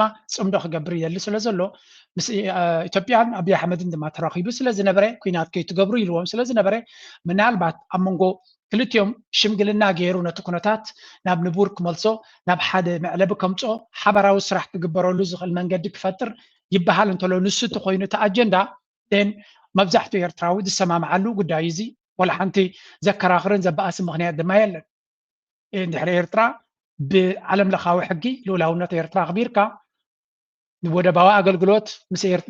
ድማ ፅምዶ ክገብር ይደሊ ስለ ዘሎ ምስ ኢትዮጵያን ኣብይ ኣሕመድን ድማ ተራኺቡ ስለ ዝነበረ ኩናት ከይትገብሩ ኢልዎም ስለ ዝነበረ ምናልባት ኣብ መንጎ ክልቲኦም ሽምግልና ገይሩ ነቲ ኩነታት ናብ ንቡር ክመልሶ ናብ ሓደ መዕለቢ ከምፅኦ ሓባራዊ ስራሕ ክግበረሉ ዝኽእል መንገዲ ክፈጥር ይበሃል እንተሎ ንሱ እቲ ኮይኑ እቲ ኣጀንዳ ን መብዛሕትኡ ኤርትራዊ ዝሰማምዓሉ ጉዳይ እዚ ወላ ሓንቲ ዘከራኽርን ዘበኣሲ ምኽንያት ድማ የለን። እንድሕሪ ኤርትራ ብዓለም ለኻዊ ሕጊ ልኡላውነት ኤርትራ ኣኽቢርካ ንወደባዊ ኣገልግሎት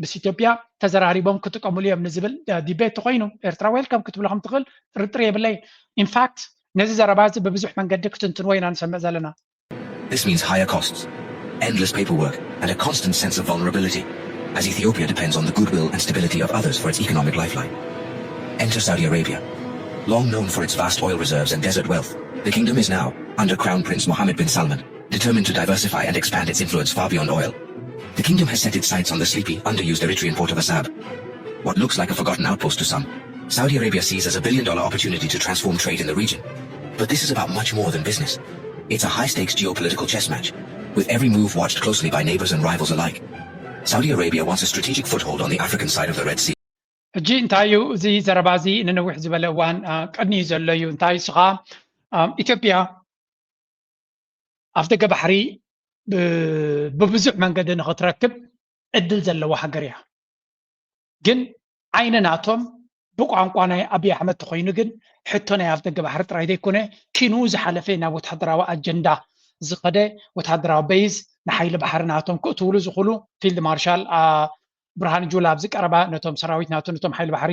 ምስ ኢትዮጵያ ተዘራሪቦም ክጥቀምሉ እዮም ንዝብል ዲቤት ተኮይኑ ኤርትራ ዌልካም ክትብሎ ከም ትኽእል ጥርጥር የብለይ። ኢንፋክት ነዚ ዘረባ እዚ ብብዙሕ መንገዲ ክትንትንዎ ኢና ንሰምዕ ዘለና። This means higher costs, endless paperwork, and a constant sense of vulnerability, as Ethiopia depends on the goodwill and stability of others for its economic lifeline. Enter Saudi Arabia. Long known for its vast oil reserves and desert wealth, the kingdom is now, under Crown Prince Mohammed bin Salman, determined to diversify and expand its influence far beyond oil. The kingdom has set its sights on the sleepy, underused Eritrean port of Assab. What looks like a forgotten outpost to some, Saudi Arabia sees as a billion dollar opportunity to transform trade in the region. But this is about much more than business. It's a high stakes geopolitical chess match, with every move watched closely by neighbors and rivals alike. Saudi Arabia wants a strategic foothold on the African side of the Red Sea. ሕጂ እንታይ እዩ እዚ ዘረባ እዚ ንነዊሕ ዝበለ እዋን ቀድኒ ዘሎ እዩ። እንታይ ስኻ ኢትዮጵያ ኣብ ደገ ባሕሪ ብብዙሕ መንገዲ ንኽትረክብ ዕድል ዘለዋ ሃገር እያ። ግን ዓይኒ ናቶም ብቋንቋ ናይ ኣብይ ኣሕመድ ተኮይኑ ግን ሕቶ ናይ ኣፍደገ ባሕሪ ጥራይ ዘይኮነ ኪንኡ ዝሓለፈ ናብ ወታደራዊ ኣጀንዳ ዝኸደ ወታደራዊ በይዝ ንሓይሊ ባሕሪ ናቶም ክእትውሉ ዝኽእሉ ፊልድ ማርሻል ብርሃን ጁላ ኣብዚ ቀረባ ነቶም ሰራዊት ናቱ ነቶም ሓይሊ ባሕሪ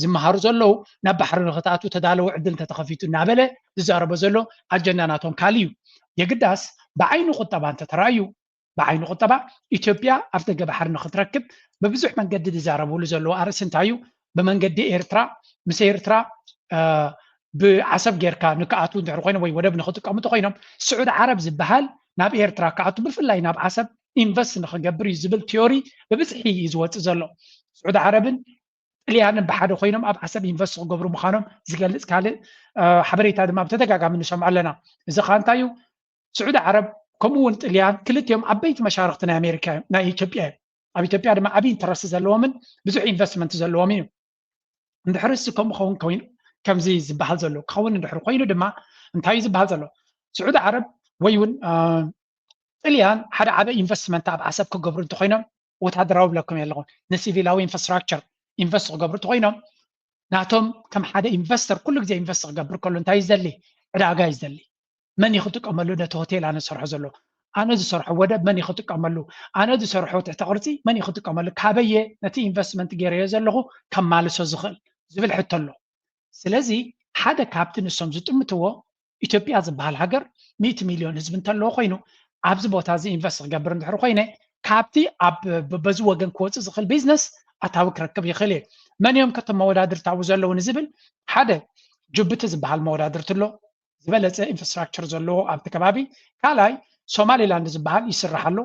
ዝመሃሩ ዘለዉ ናብ ባሕሪ ንክትኣትዉ ተዳለወ ዕድል እንተተኸፊቱ እናበለ ዝዛረቦ ዘሎ ኣጀንዳ ናቶም ካልእ እዩ። የግዳስ ብዓይኒ ቁጠባ እንተተራእዩ ብዓይኒ ቁጠባ ኢትዮጵያ ኣፍደገ ባሕሪ ንክትረክብ ብብዙሕ መንገዲ ዝዛረብሉ ዘለዉ ኣርእስቲ እንታይ እዩ? ብመንገዲ ኤርትራ ምስ ኤርትራ ብዓሰብ ጌርካ ንክኣትዉ እንድሕር ኮይኖም ወይ ወደብ ንክጥቀሙ እንተኮይኖም ስዑዲ ዓረብ ዝበሃል ናብ ኤርትራ ክኣቱ ብፍላይ ናብ ዓሰብ ኢንቨስት ንክገብር እዩ ዝብል ቲዮሪ ብብዝሒ እዩ ዝወፅእ ዘሎ። ስዑዲ ዓረብን ጥልያንን ብሓደ ኮይኖም ኣብ ዓሰብ ኢንቨስት ክገብሩ ምዃኖም ዝገልፅ ካልእ ሓበሬታ ድማ ብተደጋጋሚ ንሰምዖ ኣለና። እዚ ከዓ እንታይ እዩ? ስዑዲ ዓረብ ከምኡ እውን ጥልያን ክልቲኦም ዓበይቲ መሻርክቲ ናይ ኣሜሪካ እዮም ናይ ኢትዮጵያ እዮም። ኣብ ኢትዮጵያ ድማ ዓብዪ ኢንተረስት ዘለዎምን ብዙሕ ኢንቨስትመንት ዘለዎም እዩ። እንድሕር እሱ ከምኡ ኸውን ኮይኑ ከምዚ ዝበሃል ዘሎ ክኸውን እንድሕር ኮይኑ ድማ እንታይ እዩ ዝበሃል ዘሎ? ስዑዲ ዓረብ ወይ እውን ጥልያን ሓደ ዓበ ኢንቨስትመንት ኣብ ዓሰብ ክገብሩ እንተኮይኖም ወታደራዊ ብለኩም ኣለኹ ንሲቪላዊ ኢንፍራስትራክቸር ኢንቨስት ክገብሩ እንተኮይኖም ናቶም ከም ሓደ ኢንቨስተር ኩሉ ግዜ ኢንቨስት ክገብር ከሎ እንታይ እዩ ዝደሊ? ዕዳጋ እዩ ዝደሊ። መን እዩ ክጥቀመሉ ነቲ ሆቴል ኣነ ዝሰርሖ ዘሎ ኣነ ዝሰርሖ ወደብ መን እዩ ክጥቀመሉ ኣነ ዝሰርሖ ትሕተ ቅርፂ መን እዩ ክጥቀመሉ ካበየ ነቲ ኢንቨስትመንት ገይረዮ ዘለኹ ከማልሶ ዝኽእል ዝብል ሕቶ ኣሎ። ስለዚ ሓደ ካብቲ ንሶም ዝጥምትዎ ኢትዮጵያ ዝበሃል ሃገር ሚእቲ ሚልዮን ህዝቢ እንተለዎ ኮይኑ ኣብዚ ቦታ እዚ ኢንቨስት ክገብር እንድሕር ኮይነ ካብቲ ኣብ በዚ ወገን ክወፅእ ዝኽእል ቢዝነስ ኣታዊ ክረክብ ይኽእል እየ። መን እዮም ከቶም መወዳድርቲ ኣብኡ ዘለዉ ንዝብል ሓደ ጅቡቲ ዝበሃል መወዳድርቲ ኣሎ ዝበለፀ ኢንፍራስትራክቸር ዘለዎ ኣብቲ ከባቢ ካልኣይ ሶማሊላንድ ዝበሃል ይስራሕ ኣሎ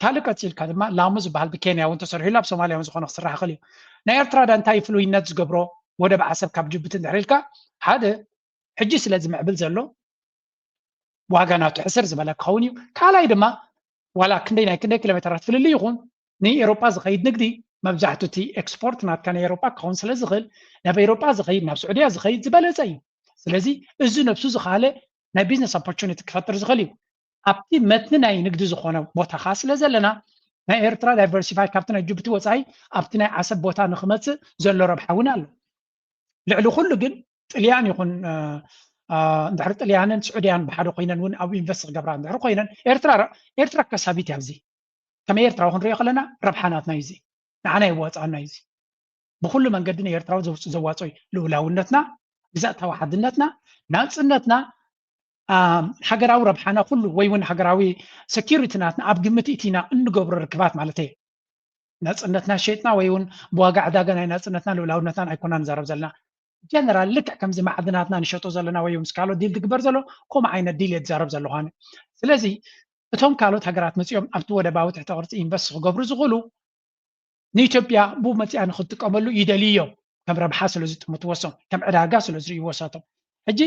ካልእ ቀፂልካ ድማ ላሙ ዝበሃል ብኬንያ እውን ተሰሪሑ ኣብ ሶማሊያ እውን ዝኾነ ክስራሕ ይኽእል እዩ ናይ ኤርትራ ዳ እንታይ ፍሉይነት ዝገብሮ ወደብ ዓሰብ ካብ ጅቡቲ እንድሕር ኢልካ ሓደ ሕጂ ስለ ዝምዕብል ዘሎ ዋጋ ናቱ ሕስር ዝበለ ክኸውን እዩ ካልኣይ ድማ ዋላ ክንደይ ናይ ክንደይ ኪሎ ሜትራት ፍልልይ ይኹን ንኤሮጳ ዝኸይድ ንግዲ መብዛሕቱ እቲ ኤክስፖርት ናትካ ናይ ኤሮጳ ክኸውን ስለ ዝኽእል ናብ ኤሮጳ ዝኸይድ ናብ ስዑድያ ዝኸይድ ዝበለፀ እዩ ስለዚ እዚ ነብሱ ዝኻለ ናይ ቢዝነስ ኦፖርቹኒቲ ክፈጥር ዝኽእል እዩ ኣብቲ መትኒ ናይ ንግዲ ዝኾነ ቦታ ከዓ ስለ ዘለና ናይ ኤርትራ ዳይቨርሲፋይ ካብቲ ናይ ጅቡቲ ወፃኢ ኣብቲ ናይ ዓሰብ ቦታ ንክመፅእ ዘሎ ረብሓ እውን ኣሎ ልዕሊ ኩሉ ግን ጥልያን ይኹን እንድሕር ጥልያንን ስዑድያን ብሓደ ኮይነን እውን ኣብ ኢንቨስት ክገብራ እንድሕር ኮይነን ኤርትራ ኤርትራ ከሳቢት ኣብዚ ከመይ ኤርትራ ክንሪኦ ከለና ረብሓ ናትና እዩ እዚ ንዓና የዋፅኣና እዩ እዚ ብኩሉ መንገዲ ንኤርትራዊ ዘዋፅኦ እዩ ልኡላውነትና ግዛእታዊ ሓድነትና ናፅነትና ሃገራዊ ረብሓና ኩሉ ወይ እውን ሃገራዊ ሰኪሪቲ ናትና ኣብ ግምት እቲና እንገብሮ ርክባት ማለት እዩ ናፅነትና ሸጥና ወይ እውን ብዋጋ ዕዳጋ ናይ ናፅነትና ልኡላውነትናን ኣይኮና ንዛረብ ዘለና ጀነራል ልክዕ ከምዚ ማዕድናትና ንሸጦ ዘለና ወይ ምስ ካልኦት ዲል ትግበር ዘሎ ከምኡ ዓይነት ዲል እየ ዝዛረብ ዘለኹ ኣነ ስለዚ እቶም ካልኦት ሃገራት መፂኦም ኣብቲ ወደባዊ ትሕተ ቅርፂ ኢንቨስት ክገብሩ ዝኽእሉ ንኢትዮጵያ ብኡ መፂኣ ንክትጥቀመሉ ይደልዩ እዮም ከም ረብሓ ስለ ዝጥምትዎ እሶም ከም ዕዳጋ ስለ ዝርእይዎ እሳቶም ሕጂ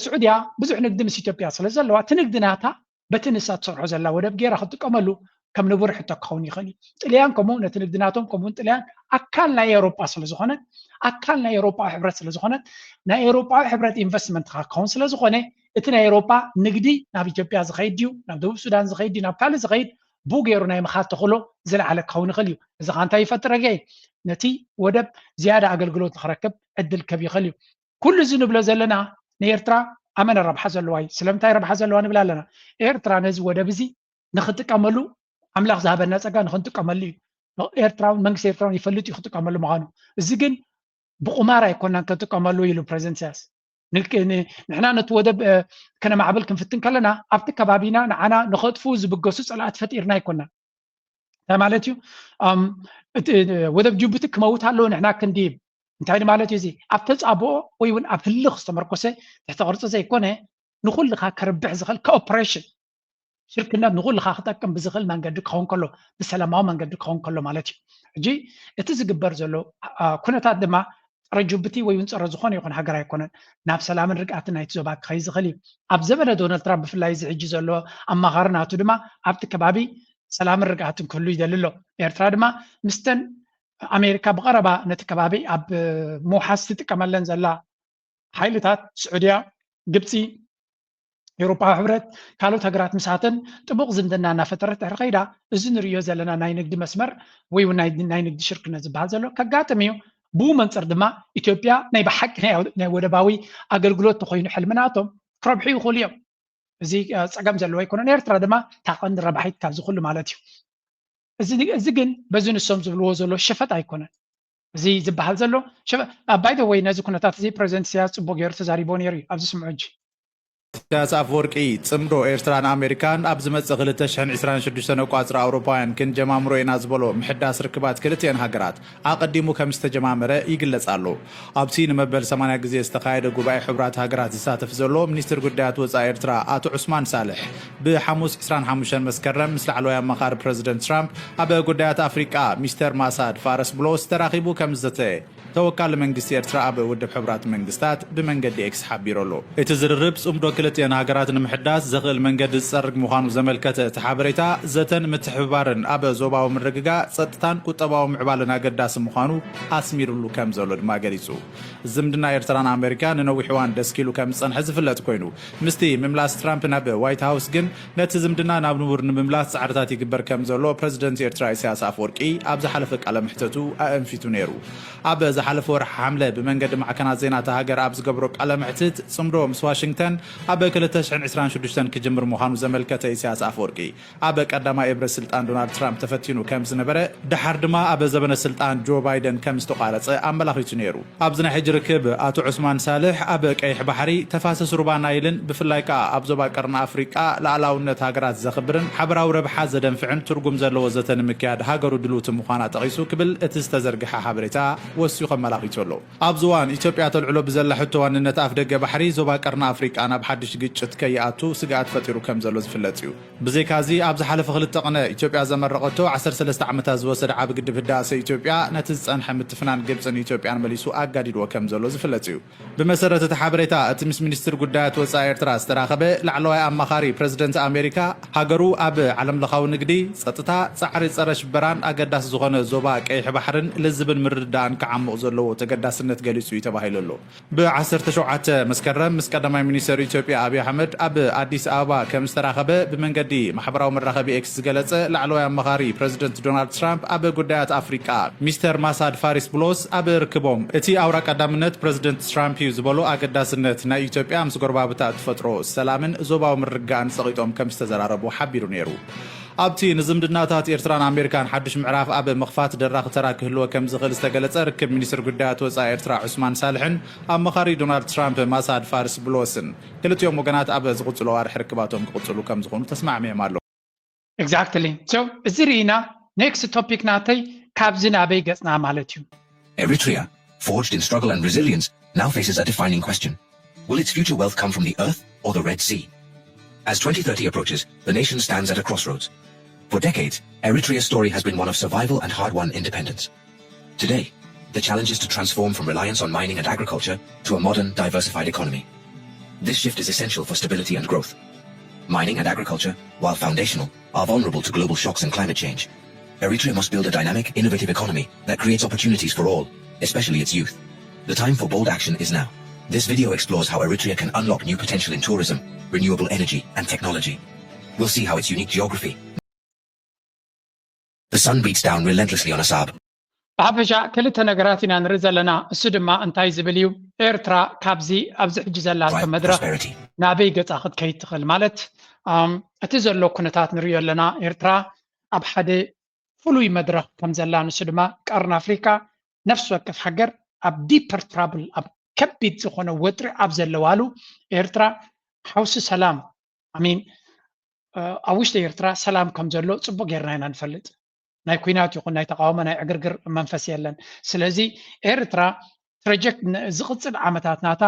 ስዑድያ ብዙሕ ንግዲ ምስ ኢትዮጵያ ስለ ዘለዋ እቲ ንግዲ ናታ በቲ ንሳ ትሰርሖ ዘላ ወደብ ገይራ ክትጥቀመሉ ከም ንቡር ሕቶ ክኸውን ይኽእል እዩ። ጥልያን ከምኡ ነቲ ንግዲ ናቶም ከምኡውን ጥልያን ኣካል ናይ ኤውሮጳ ስለዝኾነት ኣካል ናይ ኤውሮጳ ሕብረት ስለዝኾነት ናይ ኤውሮጳ ሕብረት ኢንቨስትመንት ክኸውን ስለዝኾነ እቲ ናይ ኤውሮጳ ንግዲ ናብ ኢትዮጵያ ዝኸይድ ድዩ ናብ ደቡብ ሱዳን ዝኸይድ ድዩ ናብ ካልእ ዝኸይድ ብኡ ገይሩ ናይ ምኻድ ተኽእሎ ዝለዓለ ክኸውን ይኽእል እዩ። እዚ ኸ እንታይ ይፈጥር ኣገይ ነቲ ወደብ ዝያዳ ኣገልግሎት ንክረክብ ዕድል ከብ ይኽእል እዩ። ኩሉ እዚ ንብሎ ዘለና ንኤርትራ ኣመነ ረብሓ ዘለዋ እዩ። ስለምንታይ ረብሓ ዘለዋ ንብል ኣለና? ኤርትራ ነዚ ወደብ እዚ ንክጥቀመሉ ኣምላኽ ዝሃበና ጸጋ ንክንጥቀመሉ እዩ። ኤርትራውን መንግስቲ ኤርትራውን ይፈልጥ እዩ ክጥቀመሉ ምዃኑ። እዚ ግን ብቁማር ኣይኮናን ከጥቀመሉ ኢሉ ፕሬዚደንት ኢሳያስ። ንክ- ን- ንሕና ነቲ ወደብ እ፣ ከነማዕብል ክንፍትን ከለና ኣብቲ ከባቢና ንዓና ንኸጥፉ ዝብገሱ ጸላእቲ ፈጢርና ኣይኮናን። እንታይ ማለት እዩ? እም፣ እቲ ወደብ ጅቡቲ ክመውት ኣለዎ ንሕና ክንድይብ እንታይ ማለት እዩ? እዚ ኣብ ተጻብኦ ወይ እውን ኣብ ህልኽ ዝተመርኮሰ ትሕተ ቅርፂ ዘይኮነ ንኩልኻ ከርብሕ ዝኽእል ኮኦፕሬሽን ሽርክነት ንኩልኻ ክጠቅም ብዝኽእል መንገዲ ክኸውን ከሎ ብሰላማዊ መንገዲ ክኸውን ከሎ ማለት እዩ። ሕጂ እቲ ዝግበር ዘሎ ኩነታት ድማ ፀረ ጅቡቲ ወይ እውን ፀረ ዝኾነ ይኹን ሃገር ኣይኮነን። ናብ ሰላምን ርግኣትን ናይቲ ዞባ ክኸይ ዝኽእል እዩ። ኣብ ዘበነ ዶናልድ ትራምፕ ብፍላይ እዚ ሕጂ ዘሎ ኣማኻሪ ናቱ ድማ ኣብቲ ከባቢ ሰላምን ርግኣትን ክህሉ ይደሊ ኣሎ። ኤርትራ ድማ ምስተን ኣሜሪካ ብቐረባ ነቲ ከባቢ ኣብ ምውሓስ ትጥቀመለን ዘላ ሓይልታት ስዑድያ፣ ግብፂ፣ ኤውሮፓዊ ሕብረት ካልኦት ሃገራት ምሳተን ጥቡቕ ዝምድና እናፈጠረት ድሕሪ ከይዳ እዚ ንርእዮ ዘለና ናይ ንግዲ መስመር ወይ እውን ናይ ናይ ንግዲ ሽርክነት ዝበሃል ዘሎ ከጋጥም እዩ። ብኡ መንፅር ድማ ኢትዮጵያ ናይ ብሓቂ ናይ ናይ ወደባዊ ኣገልግሎት ተኮይኑ ሕልምናቶም ክረብሑ ይኽእሉ እዮም። እዚ ጸገም ዘለዎ ኣይኮነን። ኤርትራ ድማ ታቐንዲ ረባሒት ካብዚ ኩሉ ማለት እዩ። እዚ ግን በዚ ንሶም ዝብልዎ ዘሎ ሸፈጥ ኣይኮነን። እዚ ዝበሃል ዘሎ ባይደ ወይ ነዚ ኩነታት እዚ ፕሬዚደንት ኢሳያስ ፅቡቅ ገይሩ ተዛሪቦ ነይሩ እዩ። ኣብዚ ስምዑ እንጂ። ኢሳያስ ኣፈወርቂ ጽምዶ ኤርትራን ኣሜሪካን ኣብ ዝመጽእ ክልተ ሽሕን ዕስራን ሽዱሽተን ኣቋጽራ ኣውሮፓውያን ክንጀማምሮ ኢና ዝበሎ ምሕዳስ ርክባት ክልቲኤን ሃገራት ኣቐዲሙ ከም ዝተጀማመረ ይግለጽ ኣሎ። ኣብቲ ንመበል ሰማንያ ግዜ ዝተኻየደ ጉባኤ ሕቡራት ሃገራት ዝሳተፍ ዘሎ ሚኒስትር ጉዳያት ወጻኢ ኤርትራ ኣቶ ዑስማን ሳልሕ ብሓሙስ ዕስራን ሓሙሽተን መስከረም ምስ ላዕለዋይ ኣማኻሪ ፕረዚደንት ትራምፕ ኣብ ጉዳያት ኣፍሪቃ ሚስተር ማሳድ ፋረስ ብሎስ ተራኺቡ ከም ዝዘተየ ተወካሊ መንግስቲ ኤርትራ ኣብ ውድብ ሕቡራት መንግስታት ብመንገዲ ኤክስ ሓቢሩ ኣሎ። እቲ ዝርርብ ጽምዶ ክልቲኤን ሃገራት ንምሕዳስ ዘኽእል መንገዲ ዝጸርግ ምዃኑ ዘመልከተ እቲ ሓበሬታ፣ ዘተን ምትሕብባርን ኣብ ዞባዊ ምርግጋእ፣ ጸጥታን ቁጠባዊ ምዕባለን ኣገዳሲ ምዃኑ ኣስሚሩሉ ከም ዘሎ ድማ ገሊጹ። ዝምድና ኤርትራን ኣሜሪካ ንነዊሕ እዋን ደስኪሉ ከም ዝጸንሐ ዝፍለጥ ኮይኑ፣ ምስቲ ምምላስ ትራምፕ ናብ ዋይት ሃውስ ግን ነቲ ዝምድና ናብ ንቡር ንምምላስ ጻዕርታት ይግበር ከም ዘሎ ፕረዚደንት ኤርትራ ኢሳያስ ኣፈወርቂ ኣብ ዝሓለፈ ቃለ መሕተቱ ኣእንፊቱ ነይሩ። ኣብ ዝሓለፈ ወርሒ ሓምለ ብመንገዲ ማዕከናት ዜና እታ ሃገር ኣብ ዝገብሮ ቃለ መሕትት፣ ጽምዶ ምስ ዋሽንግተን ኣብ ክልተ ሽሕን ዕስራን ሽዱሽተን ክጅምር ምዃኑ ዘመልከተ ኢሳያስ ኣፈወርቂ፣ ኣብ ቀዳማይ ኤፕሪል ስልጣን ዶናልድ ትራምፕ ተፈቲኑ ከም ዝነበረ፣ ደሓር ድማ ኣብ ዘበነ ስልጣን ጆ ባይደን ከም ዝተቋረጸ ኣመላኺቱ ነይሩ። ኣብዚ ናይ ሕጂ ርክብ ኣቶ ዑስማን ሳልሕ ኣብ ቀይሕ ባሕሪ፣ ተፋሰስ ሩባ ናይልን ብፍላይ ከኣ ኣብ ዞባ ቀርኒ ኣፍሪቃ ልኣላውነት ሃገራት ዘኽብርን ሓበራዊ ረብሓ ዘደንፍዕን ትርጉም ዘለዎ ዘተ ንምክያድ ሃገሩ ድልውቲ ምዃና ጠቒሱ ክብል እቲ ዝተዘርግሐ ሓበሬታ ወሲኹ ኣመላኺቱ ኣሎ። ኣብዚ እዋን ኢትዮጵያ ተልዕሎ ብዘላ ሕቶ ዋንነት ኣፍደገ ባሕሪ ዞባ ቀርኒ ኣፍሪቃ ናብ ሓድሽ ግጭት ከይኣቱ ስግኣት ፈጢሩ ከም ዘሎ ዝፍለጥ እዩ። ብዘይካዚ ኣብ ዝሓለፈ ክልተ ቅነ ኢትዮጵያ ዘመረቐቶ ዓሰርተ ሰለስተ ዓመታት ዝወሰደ ዓቢ ግድብ ህዳሰ ኢትዮጵያ ነቲ ዝጸንሐ ምትፍናን ግብጽን ኢትዮጵያን መሊሱ ኣጋዲድዎ ከም ዘሎ ዝፍለጥ እዩ። ብመሰረት እቲ ሓበሬታ፣ እቲ ምስ ሚኒስትር ጉዳያት ወጻኢ ኤርትራ ዝተራኸበ ላዕለዋይ ኣማኻሪ ፕረዚደንት ኣሜሪካ፣ ሃገሩ ኣብ ዓለምለኻዊ ንግዲ፣ ጸጥታ፣ ጻዕሪ ጸረ ሽበራን ኣገዳሲ ዝኾነ ዞባ ቀይሕ ባሕርን ልዝብን ምርድዳእን ክዓሙቕ ዘለዎ ተገዳስነት ገሊጹ እዩ ተባሂሉ ኣሎ። ብ ዓሰርተ ሸውዓተ መስከረም ምስ ቀዳማይ ሚኒስተር ኢትዮጵያ ኣብይ ኣሕመድ ኣብ ኣዲስ ኣበባ ከም ዝተራኸበ ብመንገዲ ማሕበራዊ መራኸቢ ኤክስ ዝገለጸ ላዕለዋይ ኣማኻሪ ፕረዚደንት ዶናልድ ትራምፕ ኣብ ጉዳያት ኣፍሪቃ ሚስተር ማሳድ ፋሪስ ብሎስ ኣብ ርክቦም፣ እቲ ኣውራ ቀዳምነት ፕረዚደንት ትራምፕ እዩ ዝበሎ ኣገዳስነት ናይ ኢትዮጵያ ምስ ጎረባብታ እትፈጥሮ ሰላምን ዞባዊ ምርግጋእን ጸቒጦም ከም ዝተዘራረቡ ሓቢሩ ነይሩ። ኣብቲ ንዝምድናታት ኤርትራን ኣሜሪካን ሓድሽ ምዕራፍ ኣብ ምኽፋት ደራኺ ተራ ክህልዎ ከም ዝኽእል ዝተገለጸ ርክብ ሚኒስትር ጉዳያት ወጻኢ ኤርትራ ዑስማን ሳልሕን ኣማኻሪ ዶናልድ ትራምፕ ማሳድ ፋርስ ብሎስን ክልቲኦም ወገናት ኣብ ዝቕጽሉ ኣዋርሕ ርክባቶም ክቕጽሉ ከም ዝኾኑ ተስማዕሚዖም ኣለዉ። Exactly. So እዚ ርኢና ኔክስት ቶፒክ ናተይ ካብዚ ናበይ ገጽና ማለት እዩ። Eritrea, forged in struggle and resilience, now faces a defining question. Will its future wealth come from the earth or the Red Sea? As twenty thirty approaches, the nation stands at a crossroads. For decades, Eritrea's story has been one of survival and hard-won independence. Today, the challenge is to transform from reliance on mining and agriculture to a modern, diversified economy. This shift is essential for stability and growth. Mining and agriculture, while foundational, are vulnerable to global shocks and climate change. Eritrea must build a dynamic, innovative economy that creates opportunities for all, especially its youth. The time for bold action is now. This video explores how Eritrea can unlock new potential in tourism, renewable energy, and technology. We'll see how its unique geography, the sun beats down relentlessly on Assab. ብሓፈሻ ክልተ ነገራት ኢና ንርኢ ዘለና። እሱ ድማ እንታይ ዝብል እዩ? ኤርትራ ካብዚ ኣብዚ ሕጂ ዘላቶ መድረኽ ናበይ ገጻ ክትከይድ ትኽእል? ማለት እቲ ዘሎ ኩነታት ንሪኦ ኣለና። ኤርትራ ኣብ ሓደ ፍሉይ መድረኽ ከም ዘላ፣ ንሱ ድማ ቀርኒ ኣፍሪካ ነፍሲ ወከፍ ሃገር ኣብ ዲፐር ትራብል፣ ኣብ ከቢድ ዝኾነ ወጥሪ ኣብ ዘለዋሉ፣ ኤርትራ ሓውሲ ሰላም፣ ሚን ኣብ ውሽጢ ኤርትራ ሰላም ከም ዘሎ ፅቡቅ ጌርና ኢና ንፈልጥ። ናይ ኩናት ይኹን ናይ ተቃውሞ ናይ ዕግርግር መንፈስ የለን። ስለዚ ኤርትራ ትረጀክት ዝቕፅል ዓመታት ናታ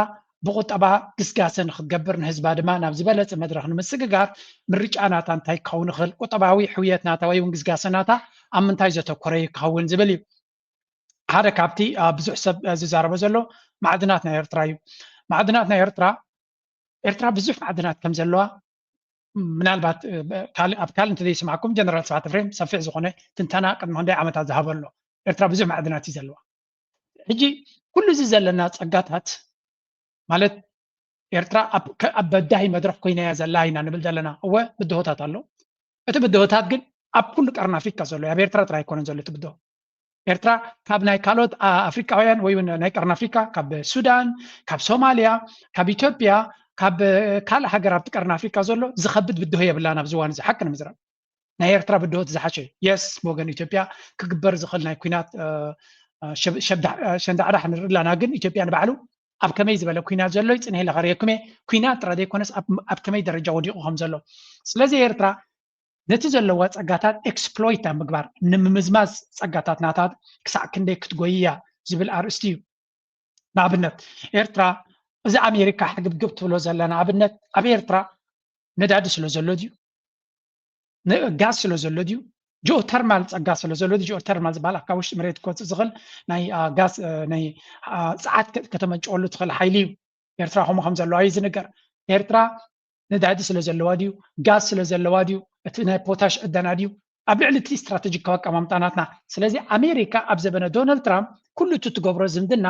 ብቁጠባ ግስጋሰ ንክትገብር፣ ንህዝባ ድማ ናብ ዝበለፀ መድረኽ ንምስግጋር ምርጫ ናታ እንታይ ክኸውን ይኽእል፣ ቁጠባዊ ሕውየት ናታ ወይ እውን ግስጋሰ ናታ ኣብ ምንታይ ዘተኮረ ይኸውን ዝብል እዩ። ሓደ ካብቲ ብዙሕ ሰብ ዝዛረቦ ዘሎ ማዕድናት ናይ ኤርትራ እዩ። ማዕድናት ናይ ኤርትራ ኤርትራ ብዙሕ ማዕድናት ከም ዘለዋ ምናልባት ኣብ ካልእ እንተዘይሰማዕኩም ጀነራል ስብሓት ፍሬም ሰፊሕ ዝኾነ ትንተና ቅድሚ ክንደይ ዓመታት ዝሃበ ኣሎ። ኤርትራ ብዙሕ ማዕድናት እዩ ዘለዋ። ሕጂ ኩሉ እዚ ዘለና ጸጋታት ማለት ኤርትራ ኣብ በዳሂ መድረኽ ኮይና እያ ዘላ ኢና ንብል ዘለና። እወ ብድሆታት ኣሎ። እቲ ብድሆታት ግን ኣብ ኩሉ ቀርኒ ኣፍሪካ ዘሎ፣ ኣብ ኤርትራ ጥራይ ኣይኮነን ዘሎ እቲ ብድሆ። ኤርትራ ካብ ናይ ካልኦት ኣፍሪካውያን ወይ ናይ ቀርኒ ኣፍሪካ፣ ካብ ሱዳን፣ ካብ ሶማልያ፣ ካብ ኢትዮጵያ፣ ካብ ካልእ ሃገር ኣብቲ ቀርኒ ኣፍሪካ ዘሎ ዝኸብድ ብድሆ የብላን ኣብዚ እዋን እዚ። ሓቂ ንምዝራብ ናይ ኤርትራ ብድሆ እቲ ዝሓሸ እዩ። የስ ብወገን ኢትዮጵያ ክግበር ዝኽእል ናይ ኩናት ሸንዳዕዳሕ ንርኢ ኣለና። ግን ኢትዮጵያ ንባዕሉ ኣብ ከመይ ዝበለ ኩናት ዘሎ እዩ ጽንሕ ኢለ ከርእየኩም እየ። ኩናት ጥራይ ዘይኮነስ ኣብ ከመይ ደረጃ ወዲቑ ከም ዘሎ። ስለዚ ኤርትራ ነቲ ዘለዋ ጸጋታት ኤክስፕሎይት ኣብ ምግባር፣ ንምምዝማዝ ጸጋታት ናታ ክሳዕ ክንደይ ክትጎይያ ዝብል ኣርእስቲ እዩ። ንኣብነት ኤርትራ እዚ ኣሜሪካ ሕግብግብ ትብሎ ዘላ ንኣብነት ኣብ ኤርትራ ነዳዲ ስለ ዘሎ ድዩ? ጋዝ ስለ ዘሎ ድዩ? ጂኦተርማል ጸጋ ስለ ዘሎ ድዩ? ጂኦተርማል ዝበሃል ካብ ውሽጢ መሬት ክወፅእ ዝኽእል ናይ ጋዝ ናይ ጸዓት ከተመንጨወሉ ትኽእል ሓይሊ እዩ። ኤርትራ ከምኡ ከም ዘለዋ እዩ ዝንገር። ኤርትራ ነዳዲ ስለ ዘለዋ ድዩ? ጋዝ ስለ ዘለዋ ድዩ? እቲ ናይ ፖታሽ ዕደና ድዩ? ኣብ ልዕሊ እቲ ስትራተጂካዊ ኣቀማምጣ ናትና። ስለዚ ኣሜሪካ ኣብ ዘበነ ዶናልድ ትራምፕ ኩሉ እቲ ትገብሮ ዝምድና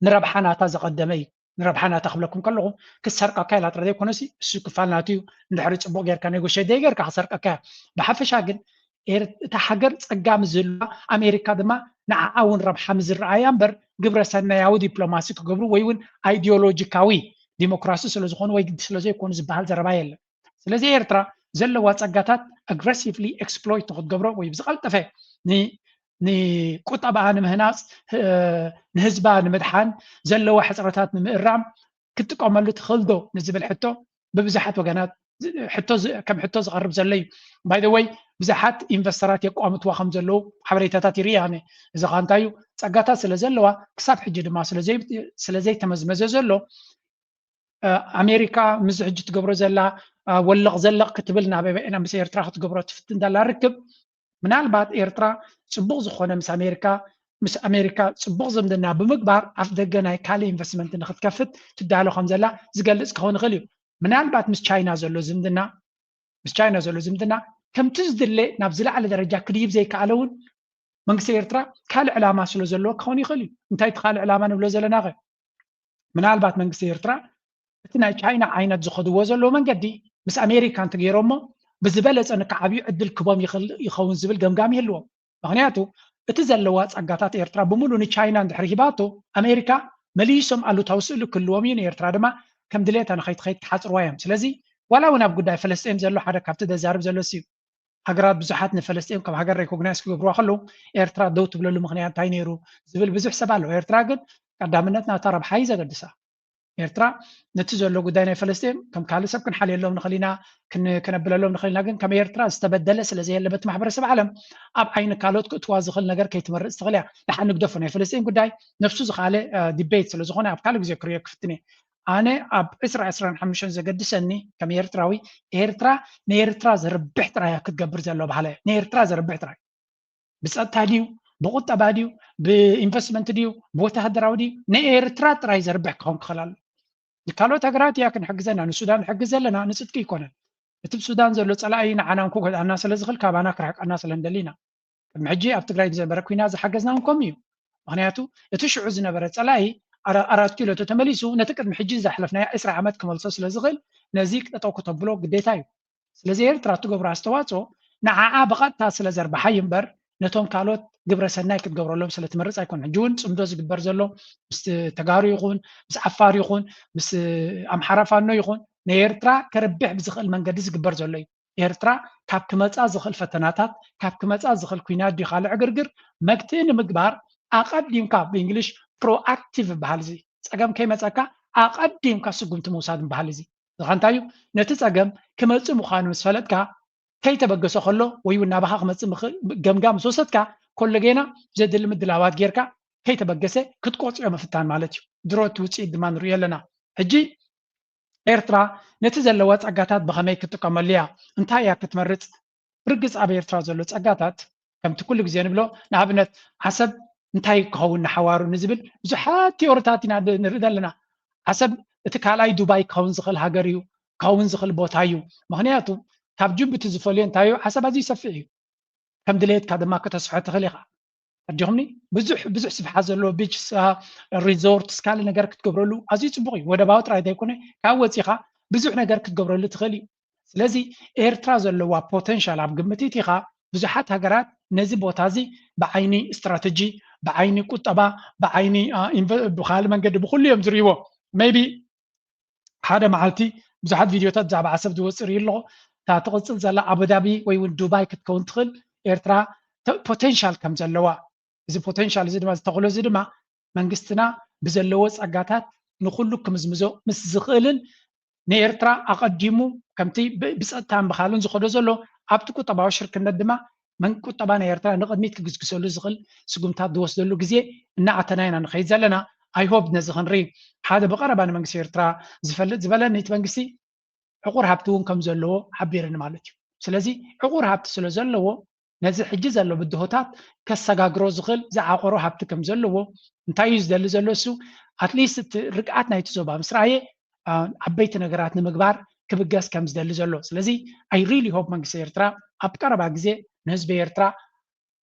ንረብሓ ናታ ዘቐደመ እዩ። ንረብሓ ናታ ክብለኩም ከለኹ ክሰርቀካ ኢላ ጥራይ ዘይኮነሲ እሱ ክፋል ናቱ እዩ። እንድሕሪ ፅቡቕ ጌርካ ኔጎሽት ዘይጌርካ ክሰርቀካ እያ። ብሓፈሻ ግን እታ ሃገር ጸጋ ምስ ዝህልዋ ኣሜሪካ ድማ ንዓኣ እውን ረብሓ ምስ ዝረኣያ እምበር ግብረ ሰናያዊ ዲፕሎማሲ ክገብሩ ወይ እውን ኣይዲዮሎጂካዊ ዲሞክራሲ ስለዝኾኑ ወይ ግዲ ስለዘይኮኑ ዝበሃል ዘረባ የለን። ስለዚ ኤርትራ ዘለዋ ጸጋታት ኣግረሲቭሊ ኤክስፕሎይት ንክትገብሮ ወይ ብዝቐልጠፈ ንቁጠባኣ ንምህናፅ ንህዝባ ንምድሓን ዘለዋ ሕፅረታት ንምእራም ክትጥቀመሉ ትኽእል ዶ ንዝብል ሕቶ ብብዙሓት ወገናት ሕቶ ከም ሕቶ ዝቐርብ ዘሎ እዩ። ባይ ወይ ብዙሓት ኢንቨስተራት የቋምትዋ ከም ዘለዉ ሓበሬታታት ይርኢ ኣነ። እዚ ከዓ እንታይ እዩ? ጸጋታት ስለ ዘለዋ ክሳብ ሕጂ ድማ ስለዘይተመዝመዘ ዘሎ ኣሜሪካ ምስ ሕጂ ትገብሮ ዘላ ወለቕ ዘለቕ ክትብል ናብ ምስ ኤርትራ ክትገብሮ ትፍትን ዘላ ርክብ ምናልባት ኤርትራ ጽቡቕ ዝኾነ ምስ ኣሜሪካ ምስ ኣሜሪካ ጽቡቕ ዝምድና ብምግባር ኣፍ ደገ ናይ ካልእ ኢንቨስትመንት ንክትከፍት ትዳሎ ከም ዘላ ዝገልጽ ክኸውን ይኽእል እዩ። ምናልባት ምስ ቻይና ዘሎ ዝምድና ምስ ቻይና ዘሎ ዝምድና ከምቲ ዝድለ ናብ ዝለዓለ ደረጃ ክድይብ ዘይከኣለ እውን መንግስቲ ኤርትራ ካልእ ዕላማ ስለ ዘለዎ ክኸውን ይኽእል እዩ። እንታይ እቲ ካልእ ዕላማ ንብሎ ዘለና ኸ? ምናልባት መንግስቲ ኤርትራ እቲ ናይ ቻይና ዓይነት ዝኸድዎ ዘለዉ መንገዲ ምስ ኣሜሪካ እንተገይሮሞ ብዝበለፀ ንክዓብዩ ዕድል ክቦም ይኽእል ይኸውን ዝብል ገምጋም ይህልዎም። ምክንያቱ እቲ ዘለዋ ጸጋታት ኤርትራ ብምሉእ ንቻይና እንድሕር ሂባቶ ኣሜሪካ መሊሶም ኣሉታዊ ስእሊ ክህልዎም እዩ። ንኤርትራ ድማ ከም ድሌታ ንኸይትኸይድ ክሓፅርዋ እዮም። ስለዚ ዋላ እውን ኣብ ጉዳይ ፈለስጤም ዘሎ ሓደ ካብቲ ዘዛርብ ዘሎ እዩ። ሃገራት ብዙሓት ንፈለስጤም ከም ሃገር ሬኮግናይዝ ክገብርዋ ከለዉ ኤርትራ ደው ትብለሉ ምክንያት እንታይ ነይሩ ዝብል ብዙሕ ሰብ ኣሎ። ኤርትራ ግን ቀዳምነት ናታ ረብሓ እዩ ዘገድሳ። ኤርትራ ነቲ ዘሎ ጉዳይ ናይ ፈለስጤም ከም ካልእ ሰብ ክንሓልየሎም ንኽእል ኢና፣ ክነብለሎም ንኽእል ኢና። ግን ከም ኤርትራ ዝተበደለ ስለ ዘየለ በቲ ማሕበረሰብ ዓለም ኣብ ዓይኒ ካልኦት ክእትዋ ዝኽእል ነገር ከይትመርጽ ትኽእል እያ። ደሓን ንግደፎ ናይ ፈለስጤም ጉዳይ ነብሱ ዝኻለ ዲቤት ስለ ዝኾነ ኣብ ካልእ ግዜ ክርእዮ ክፍትን እየ። ኣነ ኣብ ዕስራ ዕስራን ሓሙሽተን ዘገድሰኒ ከም ኤርትራዊ ኤርትራ ንኤርትራ ዘርብሕ ጥራይ እያ ክትገብር ዘሎ በሃላይ። ንኤርትራ ዘርብሕ ጥራይ ብጸጥታ ድዩ ብቁጠባ ድዩ ብኢንቨስትመንት ድዩ ብወተሃደራዊ ድዩ ንኤርትራ ጥራይ ዘርብሕ ክኸውን ክኽእል ኣሎ። ንካልኦት ሃገራት እያ ክንሕግዘና ንሱዳን ንሕግዝ ዘለና ንጽድቂ ይኮነን። እቲ ብሱዳን ዘሎ ፀላኢ ንዓና ክጎድኣና ስለ ዝኽእል ካባና ክርሕቀና ስለ ንደሊ ኢና። ቅድሚ ሕጂ ኣብ ትግራይ ዝነበረ ኩናት ዝሓገዝና እውን ከምኡ እዩ። ምክንያቱ እቲ ሽዑ ዝነበረ ፀላኢ ኣራ- ኣራት ኪሎ ተተመሊሱ ነቲ ቅድሚ ሕጂ ዘሕለፍናዮ ዕስራ ዓመት ክመልሶ ስለ ዝኽእል ነዚ ጠጠው ክተብሎ ግዴታ እዩ። ስለዚ ኤርትራ እትገብሮ ኣስተዋፅኦ ንዓዓ ብቐጥታ ስለ ዘርብሓ እዩ እምበር ነቶም ካልኦት ግብረ ሰናይ ክትገብረሎም ስለ ትመርፅ ኣይኮነን። ሕጂ እውን ፅምዶ ዝግበር ዘሎ ምስ ተጋሩ ይኹን ምስ ዓፋር ይኹን ምስ ኣምሓራ ፋኖ ይኹን ንኤርትራ ከርብሕ ብዝኽእል መንገዲ ዝግበር ዘሎ እዩ። ኤርትራ ካብ ክመፃ ዝኽእል ፈተናታት ካብ ክመፃ ዝኽእል ኩናት ድዩ ካልእ ዕግርግር መግትኢ ንምግባር ኣቐዲምካ ብእንግሊሽ ፕሮኣክቲቭ ይበሃል። እዚ ፀገም ከይመፀካ ኣቐዲምካ ስጉምቲ ምውሳድ ምበሃል። እዚ ዝኻ እንታይ እዩ? ነቲ ፀገም ክመፅእ ምዃኑ ምስ ፈለጥካ ከይተበገሰ ከሎ ወይ እውን ናባኻ ክመፅእ ምኽእል ገምጋም ምስ ወሰድካ ኮለጌና ዘድሊ ምድላዋት ጌርካ ከይተበገሰ ክትቆፅዮ ምፍታን ማለት እዩ። ድሮ እቲ ውፅኢት ድማ ንሪኦ ኣለና። ሕጂ ኤርትራ ነቲ ዘለዋ ጸጋታት ብኸመይ ክትጥቀመሉ እያ? እንታይ እያ ክትመርጽ? ብርግጽ ኣብ ኤርትራ ዘሎ ጸጋታት ከምቲ ኩሉ ግዜ ንብሎ ንኣብነት ዓሰብ እንታይ ክኸውን ንሓዋሩ ንዝብል ብዙሓት ቲዮሪታት ኢና ንርኢ ዘለና። ዓሰብ እቲ ካልኣይ ዱባይ ክኸውን ዝኽእል ሃገር እዩ፣ ክኸውን ዝኽእል ቦታ እዩ። ምኽንያቱ ካብ ጅቡቲ ዝፈልዮ እንታይ እዩ? ዓሰብ ኣዝዩ ሰፊሕ እዩ። ከም ድሌትካ ድማ ከተስፍሖ ትኽእል ኢኻ። ኣዲኹምኒ ብዙሕ ብዙሕ ስፍሓት ዘለዎ ቢች ሪዞርት ስካሊ ነገር ክትገብረሉ ኣዝዩ ፅቡቅ እዩ። ወደባዊ ጥራይ ዘይኮነ ካብ ወፂኻ ብዙሕ ነገር ክትገብረሉ ትኽእል እዩ። ስለዚ ኤርትራ ዘለዋ ፖተንሻል ኣብ ግምት ኢኻ ብዙሓት ሃገራት ነዚ ቦታ እዚ ብዓይኒ ስትራተጂ ብዓይኒ ቁጠባ ብዓይኒ ብካል መንገዲ ብኩሉ እዮም ዝርእይዎ maybe ሓደ መዓልቲ ብዙሓት ቪድዮታት ብዛዕባ ዓሰብ ዝወፅእ ርኢ ኣለኹ። እታ ትቕፅል ዘላ ኣቡዳቢ ወይ እውን ዱባይ ክትከውን ትኽእል ኤርትራ ፖቴንሻል ከም ዘለዋ እዚ ፖቴንሻል እዚ ድማ ዝተኽሎ እዚ ድማ መንግስትና ብዘለዎ ፀጋታት ንኩሉ ክምዝምዞ ምስ ዝኽእልን ንኤርትራ ኣቐዲሙ ከምቲ ብፀጥታን ብካልን ዝኸዶ ዘሎ ኣብቲ ቁጠባዊ ሽርክነት ድማ መን ቁጠባ ናይ ኤርትራ ንቕድሚት ክግስግሰሉ ዝኽእል ስጉምታት ዝወስደሉ ግዜ እናኣተና ኢና ንኸይድ ዘለና። I hope ነዚ ክንርኢ ሓደ ብቐረባ ንመንግስቲ ኤርትራ ዝፈልጥ ዝበለኒ እቲ መንግስቲ ዕቑር ሃብቲ እውን ከም ዘለዎ ሓቢርኒ ማለት እዩ። ስለዚ ዕቑር ሃብቲ ስለ ዘለዎ ነዚ ሕጂ ዘሎ ብድሆታት ከሰጋግሮ ዝኽእል ዝዓቆሮ ሃብቲ ከም ዘለዎ እንታይ እዩ ዝደሊ ዘሎ እሱ ኣትሊስት እቲ ርግኣት ናይቲ ዞባ ምስ ረኣየ ዓበይቲ ነገራት ንምግባር ክብገስ ከም ዝደሊ ዘሎ ስለዚ I really hope መንግስቲ ኤርትራ ኣብ ቀረባ ግዜ ንህዝቢ ኤርትራ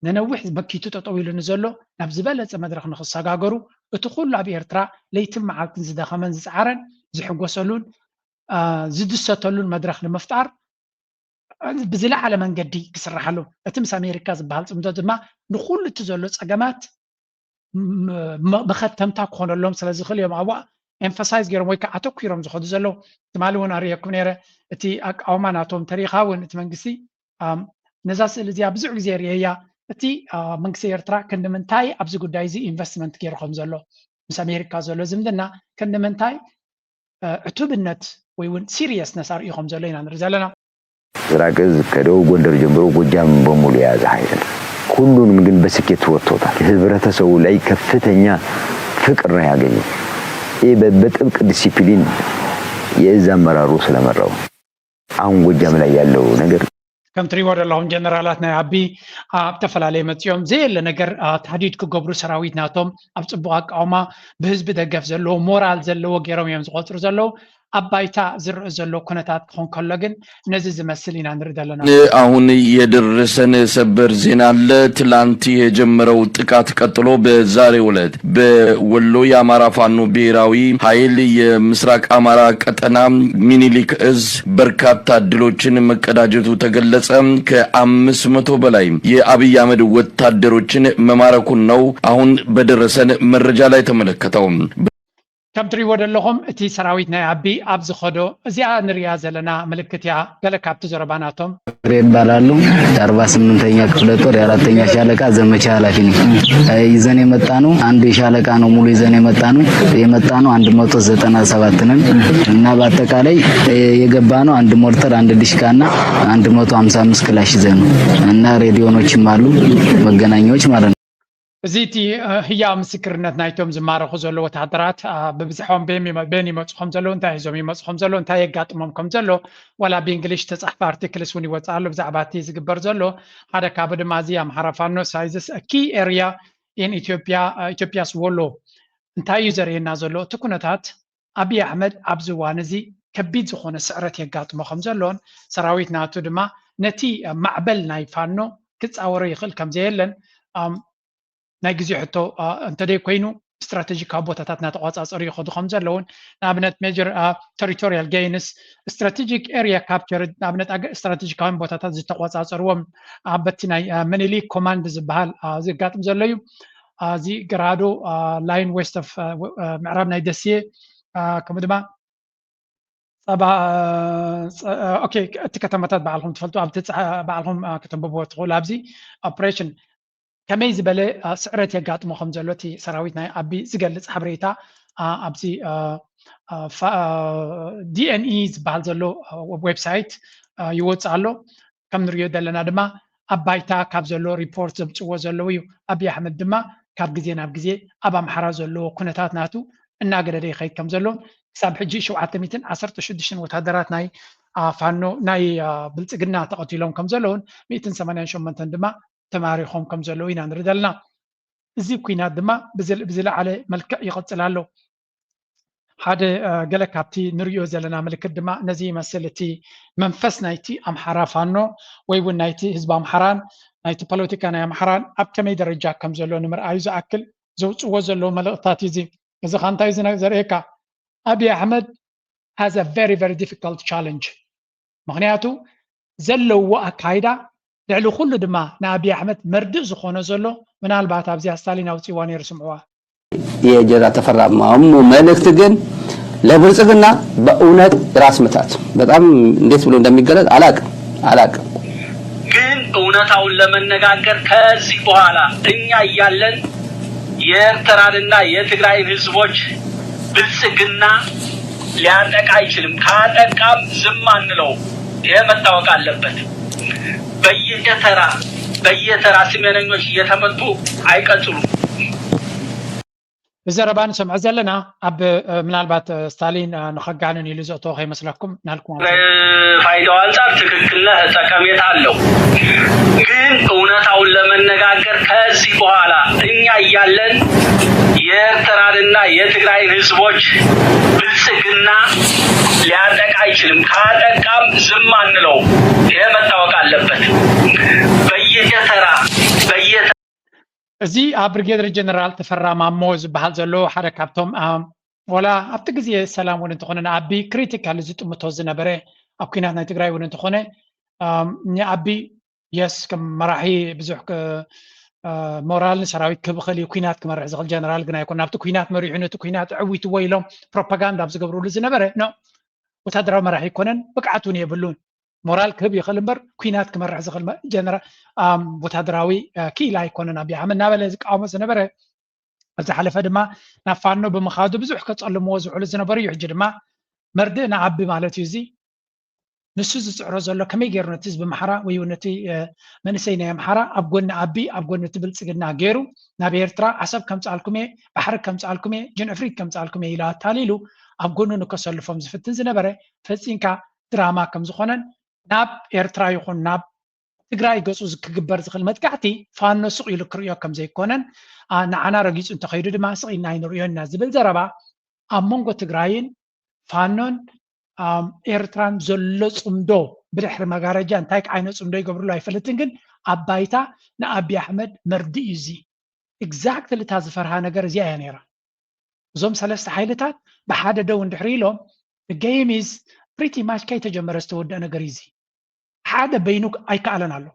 ንነዊሕ መኪቱ ጠጠው ኢሉ ንዘሎ ናብ ዝበለፀ መድረክ ንክሰጋገሩ እቲ ኩሉ ኣብ ኤርትራ ለይትን መዓልትን ዝደኸመን ዝፀዓረን ዝሕጎሰሉን ዝድሰተሉን መድረክ ንምፍጣር ብዝለዓለ መንገዲ ክስርሓሉ እቲ ምስ ኣሜሪካ ዝበሃል ፅምዶ ድማ ንኩሉ እቲ ዘሎ ፀገማት መኸተምታ ክኾነሎም ስለዝኽእል እዮም ኣብኣ ኤምፋሳይዝ ገይሮም ወይ ከዓ ኣተኲሮም ዝኸዱ ዘለዉ ትማሊ እውን ኣርእየኩም ነይረ እቲ ኣቃውማ ናቶም ተሪኻ እውን እቲ መንግስቲ ነዛ ስእሊ እዚኣ ብዙሕ ግዜ ርእየያ እቲ መንግስቲ ኤርትራ ክንዲ ምንታይ ኣብዚ ጉዳይ እዚ ኢንቨስትመንት ገይሩ ከም ዘሎ ምስ ኣሜሪካ ዘሎ ዝምድና ክንዲ ምንታይ ዕቱብነት ወይ እውን ሲሪየስነስ ኣርእዩ ከም ዘሎ ኢና ንርኢ ዘለና ምስራቅ እዝ ከደቡብ ጎንደር ጀምሮ ጎጃም በሙሉ የያዘ ኃይል ነው። ሁሉንም ግን በስኬት ወጥቶታል። ህብረተሰቡ ላይ ከፍተኛ ፍቅር ነው ያገኘው። ይህ በጥብቅ ዲሲፕሊን የእዝ አመራሩ ስለመራው አሁን ጎጃም ላይ ያለው ነገር ከም ትሪእዎ ዘለኹም ጀነራላት ናይ ኣቢ ኣብ ተፈላለየ መፅኦም ዘየለ ነገር ታህዲድ ክገብሩ ሰራዊት ናቶም ኣብ ፅቡቅ ኣቃውማ ብህዝቢ ደገፍ ዘለዎ ሞራል ዘለዎ ገይሮም እዮም ዝቆፅሩ ዘለዉ ኣብ ባይታ ዝርእ ዘሎ ኩነታት ክኾን ከሎ ግን ነዚ ዝመስል ኢና ንርኢ ዘለና። አሁን የደረሰን ሰበር ዜና አለ። ትላንት የጀመረው ጥቃት ቀጥሎ በዛሬው ዕለት በወሎ የአማራ ፋኖ ብሔራዊ ኃይል የምስራቅ አማራ ቀጠና ሚኒሊክ እዝ በርካታ ድሎችን መቀዳጀቱ ተገለጸ። ከአምስት መቶ በላይ የአብይ አህመድ ወታደሮችን መማረኩን ነው አሁን በደረሰን መረጃ ላይ ተመለከተው። ከም ትሪእዎ ዘለኹም እቲ ሰራዊት ናይ ኣቢ ኣብ ዝኸዶ እዚኣ ንሪኣ ዘለና ምልክት እያ። ገለ ካብቲ ዘረባ ናቶም። ይባላሉ። የአርባ ስምንተኛ ክፍለ ጦር የአራተኛ ሻለቃ ዘመቻ ኃላፊ ነኝ። ይዘን የመጣ ነው አንድ ሻለቃ ነው ሙሉ ይዘን የመጣ ነው የመጣ ነው አንድ መቶ ዘጠና ሰባት ነን እና በአጠቃላይ የገባ ነው አንድ ሞርተር አንድ ድሽቃ እና አንድ መቶ ሀምሳ አምስት ክላሽ ይዘን ነው እና ሬዲዮኖችም አሉ መገናኛዎች ማለት ነው። እዚ እቲ ህያው ምስክርነት ናይቶም ዝማረኹ ዘለዉ ወተሃደራት ብብዝሖም ቤን ይመፁ ከም ዘለዉ እንታይ ሒዞም ይመፁ ከም ዘለዉ እንታይ የጋጥሞም ከም ዘሎ ዋላ ብእንግሊሽ ተፃሕፈ ኣርቲክልስ እውን ይወፅእ ኣሎ ብዛዕባ እቲ ዝግበር ዘሎ ሓደ ካብኡ ድማ እዚ ኣምሓራ ፋኖ ሳይዝስ ኪ ኤርያ ኢን ኢትዮጵያ ኢትዮጵያስ ወሎ እንታይ እዩ ዘርእየና ዘሎ እቲ ኩነታት ኣብይ ኣሕመድ ኣብዚ እዋን እዚ ከቢድ ዝኾነ ስዕረት የጋጥሞ ከም ዘሎን ሰራዊት ናቱ ድማ ነቲ ማዕበል ናይ ፋኖ ክፃወሮ ይኽእል ከም ዘየለን ናይ ግዜ ሕቶ እንተደይ ኮይኑ ስትራቴጂካዊ ቦታታት እናተቋፃፀሩ ይኸዱ ከም ዘለውን ንኣብነት major territorial gains strategic area capture ንኣብነት ስትራቴጂካዊ ቦታታት ዝተቋፃፀርዎም በቲ ናይ ምኒልክ ኮማንድ ዝበሃል ዘጋጥም ዘሎ እዩ። እዚ ግራዶ line west of ምዕራብ ናይ ደሴ ከምኡ ድማ ፃባ እቲ ከተማታት በዓልኩም ትፈልጡ ኣብቲ በዓልኩም ከተንብብዎ ትኽእሉ ኣብዚ ኦፕሬሽን ከመይ ዝበለ ስዕረት የጋጥሞ ከም ዘሎ እቲ ሰራዊት ናይ ኣቢ ዝገልፅ ሓበሬታ ኣብዚ ዲኤንኢ ዝበሃል ዘሎ ዌብሳይት ይወፅእ ኣሎ። ከም ንሪኦ ዘለና ድማ ኣብ ባይታ ካብ ዘሎ ሪፖርት ዘምፅዎ ዘለዉ እዩ። ኣብይ ኣሕመድ ድማ ካብ ግዜ ናብ ግዜ ኣብ ኣምሓራ ዘለዎ ኩነታት ናቱ እናገደደ ይኸይድ ከም ዘሎን ክሳብ ሕጂ ሸውዓተ ሚእትን ዓሰርተ ሽዱሽተን ወታደራት ናይ ፋኖ ናይ ብልፅግና ተቐቲሎም ከም ዘለውን ሚእትን ሰማንያን ሸሞንተን ድማ ተማሪኾም ከም ዘለዉ ኢና ንርኢ ዘለና። እዚ ኩናት ድማ ብዝለዓለ መልክዕ ይቐፅል ኣሎ። ሓደ ገለ ካብቲ ንሪኦ ዘለና ምልክት ድማ ነዚ ይመስል። እቲ መንፈስ ናይቲ ኣምሓራ ፋኖ ወይ እውን ናይቲ ህዝቢ ኣምሓራን ናይቲ ፖለቲካ ናይ ኣምሓራን ኣብ ከመይ ደረጃ ከም ዘሎ ንምርኣዩ ዝኣክል ዘውፅዎ ዘለዉ መልእኽታት እዩ። እዚ እዚ ከዓ እንታይ እዩ ዘርእየካ? ኣብይ ኣሕመድ has a very very difficult challenge። ምኽንያቱ ዘለውዎ ኣካይዳ ልዕሊ ኩሉ ድማ ንኣብይ ኣሕመድ መርድእ ዝኾኖ ዘሎ ምናልባት ኣብዚኣ ስታሊን ኣውፅዋ ነይሩ ስምዕዋ የጀራ ተፈራ ማሞ መልእክት ግን ለብልጽግና በእውነት ራስ ምታት በጣም እንዴት ብሎ እንደሚገለጽ አላቅም አላቅም። ግን እውነታውን ለመነጋገር ከዚህ በኋላ እኛ እያለን የኤርትራንና የትግራይን ህዝቦች ብልጽግና ሊያጠቃ አይችልም። ካጠቃም ዝም አንለው። ይሄ መታወቅ አለበት። በየተራ በየተራ ስሜነኞች እየተመቱ አይቀጥሉም። ብዘረባ ንሰምዖ ዘለና ኣብ ምናልባት ስታሊን ንኸጋንን ኢሉ ዘእተዎ ከይመስለኩም ናልኩም ፋይዳው አንጻር ትክክል ነህ፣ ጠቀሜታ አለው። ግን እውነታውን ለመነጋገር ከዚህ በኋላ እኛ እያለን የኤርትራንና የትግራይን ህዝቦች ብልጽግና ሊያጠቃ አይችልም። ካጠቃም ዝም አንለው። ይሄ መታወቅ አለበት። በየተራ በየ እዚ ኣብ ብሪጌደር ጀነራል ተፈራ ማሞ ዝበሃል ዘሎ ሓደ ካብቶም ወላ ኣብቲ ግዜ ሰላም እውን እንተኾነ ንኣቢ ክሪቲካሊ ዝጥምቶ ዝነበረ ኣብ ኩናት ናይ ትግራይ እውን እንተኾነ ንኣቢ የስ ከም መራሒ ብዙሕ ሞራል ንሰራዊት ክብኽል እዩ ኩናት ክመርሕ ዝኽእል ጀነራል ግን ኣይኮነ ኣብቲ ኩናት መሪሑ ነቲ ኩናት ዕዊትዎ ኢሎም ፕሮፓጋንዳ ኣብ ዝገብርሉ ዝነበረ ኖ ወታደራዊ መራሒ ኣይኮነን ብቅዓት እውን የብሉን ሞራል ክህብ ይኽእል እምበር ኩናት ክመርሕ ዝኽእል ጀነራል ወታደራዊ ክኢላ ኣይኮነን ኣብይ ኣሕመድ እናበለ ዝቃወሞ ዝነበረ ኣብ ዝሓለፈ ድማ ናብ ፋኖ ብምኻዱ ብዙሕ ከፀልምዎ ዝውዕሉ ዝነበሩ እዩ ሕጂ ድማ መርድእ ንኣቢ ማለት እዩ እዚ ንሱ ዝፅዕሮ ዘሎ ከመይ ገይሩ ነቲ ህዝቢ ኣምሓራ ወይ እውን ነቲ መንእሰይ ናይ ኣምሓራ ኣብ ጎኒ ኣቢ ኣብ ጎኒ እቲ ብልፅግና ገይሩ ናብ ኤርትራ ዓሰብ ከምፅኣልኩም እየ ባሕሪ ከምፅኣልኩም እየ ጅንዕፍሪት ከምፅኣልኩም እየ ኢሉ ኣታሊሉ ኣብ ጎኑ ንከሰልፎም ዝፍትን ዝነበረ ፈፂንካ ድራማ ከም ዝኾነን ናብ ኤርትራ ይኹን ናብ ትግራይ ገፁ ክግበር ዝኽእል መጥቃዕቲ ፋኖ ስቕ ኢሉ ክርእዮ ከም ዘይኮነን ንዓና ረጊፁ እንተኸይዱ ድማ ስቕ ኢልና ኣይንርእዮን ኢና ዝብል ዘረባ ኣብ መንጎ ትግራይን ፋኖን ኤርትራን ዘሎ ፅምዶ ብድሕሪ መጋረጃ እንታይ ዓይነት ፅምዶ ይገብርሉ ኣይፈልጥን ግን ኣብ ባይታ ንኣቢ ኣሕመድ መርድእ እዩ እዚ exactly እታ ዝፈርሃ ነገር እዚኣ እያ ነይራ እዞም ሰለስተ ሓይልታት ብሓደ ደው እንድሕሪ ኢሎም game is pretty much ከይተጀመረ ዝተወደአ ነገር እዩ እዚ ሓደ በይኑ ኣይከኣለን ኣሎ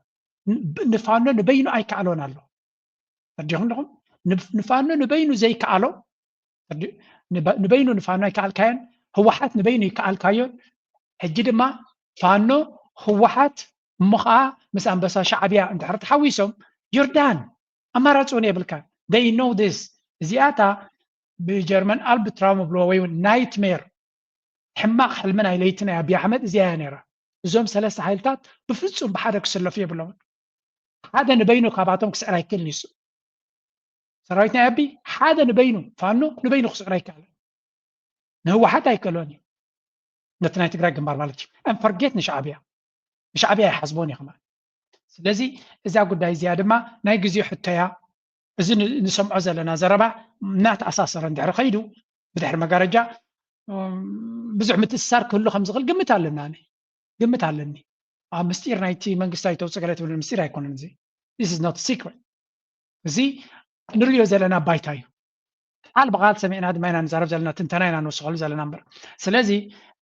ንፋኖ ንበይኑ ኣይከኣሎን ኣሎ ተረዲኹም ኣለኹም ንፋኖ ንበይኑ ዘይከኣሎ ንበይኑ ንፋኖ ኣይከኣልካዮን ህወሓት ንበይኑ ይከኣልካዮን ሕጂ ድማ ፋኖ ህወሓት እሞ ከዓ ምስ ኣንበሳ ሻዕብያ እንድሕር ተሓዊሶም you're done ኣማራፂ እውን የብልካን they know this እዚኣታ ብጀርመን ኣልብ ትራውም ብልዎ ወይ እውን nightmare ሕማቕ ሕልሚ ናይ ለይቲ ናይ ኣብይ ኣሕመድ እዚኣ እያ ነይራ እዞም ሰለስተ ሓይልታት ብፍፁም ብሓደ ክስለፉ የብሎምን ሓደ ንበይኑ ካብኣቶም ክስዕር ኣይክእልን ይሱ ሰራዊት ናይ ኣቢ ሓደ ንበይኑ ፋኖ ንበይኑ ክስዕር ኣይከኣልን ንህወሓት ኣይክእሎን እዩ ነቲ ናይ ትግራይ ግንባር ማለት እዩ and forget ንሻዕብያ ንሻዕብያ ኣይሓስቦን እዩ ከማን ስለዚ እዛ ጉዳይ እዚኣ ድማ ናይ ግዜ ሕቶያ እዚ ንሰምዖ ዘለና ዘረባ እናተኣሳሰረ እንድሕሪ ከይዱ ብድሕሪ መጋረጃ ብዙሕ ምትእስሳር ክህሉ ከም ዝኽእል ግምት ኣለና። ግምት ኣለኒ። ኣብ ምስጢር ናይቲ መንግስቲ ኣይተውፅእ ገለ ትብል ምስጢር ኣይኮነን። እዚ this is not secret። እዚ ንሪኦ ዘለና ባይታ እዩ። ቃል ብቃል ሰሚዕና ድማ ኢና ንዛረብ ዘለና፣ ትንተና ኢና ንወስኸሉ ዘለና እምበር። ስለዚ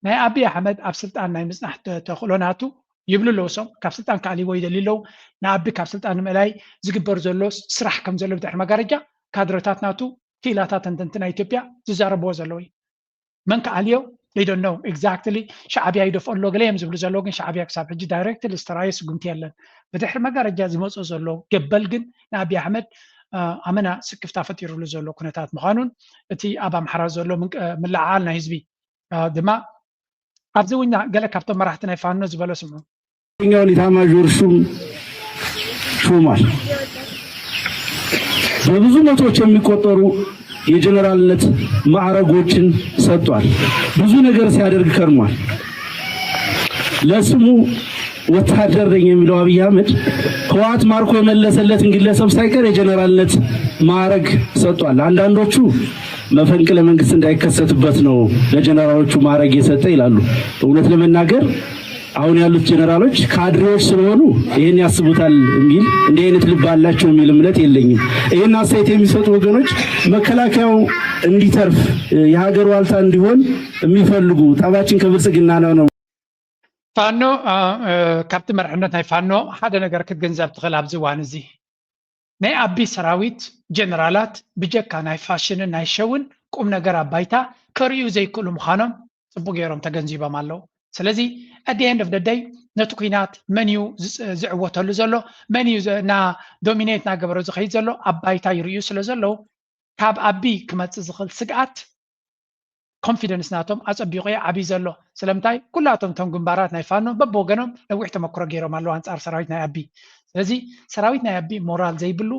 ናይ ኣብይ ኣሕመድ ኣብ ስልጣን ናይ ምፅናሕ ተኽእሎ ናቱ ይብሉ ኣለዉ። እሶም ካብ ስልጣን ክኣልይዎ ይደልዩ ኣለዉ። ንኣቢ ካብ ስልጣን ንምእላይ ዝግበር ዘሎ ስራሕ ከም ዘሎ ብድሕሪ መጋረጃ ካድረታት ናቱ፣ ክኢላታት ተንተንቲ ናይ ኢትዮጵያ ዝዛረብዎ ዘለዉ እዩ። መን ክኣልዮ? They don't know exactly። ሻዕብያ ይደፍኦ ኣሎ ገለ እዮም ዝብሉ ዘለዉ፣ ግን ሻዕብያ ክሳብ ሕጂ ዳይሬክትሊ ዝተራየ ስጉምቲ የለን። ብድሕሪ መጋረጃ ዝመፅኦ ዘሎ ገበል ግን ንኣብይ ኣሕመድ ኣመና ስክፍታ ፈጢሩሉ ዘሎ ኩነታት ምዃኑን እቲ ኣብ ኣምሓራ ዘሎ ምልዓዓል ናይ ህዝቢ ድማ ኣብዚ እውን ገለ ካብቶም መራሕቲ ናይ ፋኖ ዝበሎ ስምዑ። ኛውን ኢታማዦር ሹም ሾሟል። በብዙ መቶዎች የሚቆጠሩ የጀነራልነት ማዕረጎችን ሰጥቷል። ብዙ ነገር ሲያደርግ ከርሟል። ለስሙ ወታደር ነኝ የሚለው አብይ አህመድ ህወሓት ማርኮ የመለሰለትን ግለሰብ ሳይቀር የጀነራልነት ማዕረግ ሰጥቷል። አንዳንዶቹ መፈንቅለ መንግስት እንዳይከሰትበት ነው ለጀነራሎቹ ማዕረግ የሰጠ ይላሉ። እውነት ለመናገር አሁን ያሉት ጀነራሎች ካድሬዎች ስለሆኑ ይህን ያስቡታል የሚል እንዲህ አይነት ልብ አላቸው የሚል እምነት የለኝም። ይህን አስተያየት የሚሰጡ ወገኖች መከላከያው እንዲተርፍ የሀገር ዋልታ እንዲሆን የሚፈልጉ ጠባችን ከብልጽግና ነው ነው ፋኖ ካብቲ መርሕነት ናይ ፋኖ ሓደ ነገር ክትግንዘብ ትኽእል ኣብዚ እዋን እዚ ናይ ኣቢ ሰራዊት ጀነራላት ብጀካ ናይ ፋሽንን ናይ ሸውን ቁም ነገር ኣብ ባይታ ከርእዩ ዘይክእሉ ምዃኖም ፅቡቅ ገይሮም ተገንዚቦም ኣለዉ። ስለዚ at the end of the day ነቲ ኩናት መን እዩ ዝዕወተሉ ዘሎ፣ መን እዩ ና ዶሚኔት ናገበሮ ዝኸይድ ዘሎ ኣብ ባይታ ይርእዩ ስለ ዘለዉ ካብ ኣቢ ክመፅእ ዝኽእል ስግኣት ኮንፊደንስ ናቶም ኣፀቢቑ ዓብይ ዘሎ። ስለምንታይ ኩላቶም እቶም ግንባራት ናይ ፋኖ በብወገኖም ነዊሕ ተመክሮ ገይሮም ኣለዉ ኣንፃር ሰራዊት ናይ ኣቢ። ስለዚ ሰራዊት ናይ ኣቢ ሞራል ዘይብሉ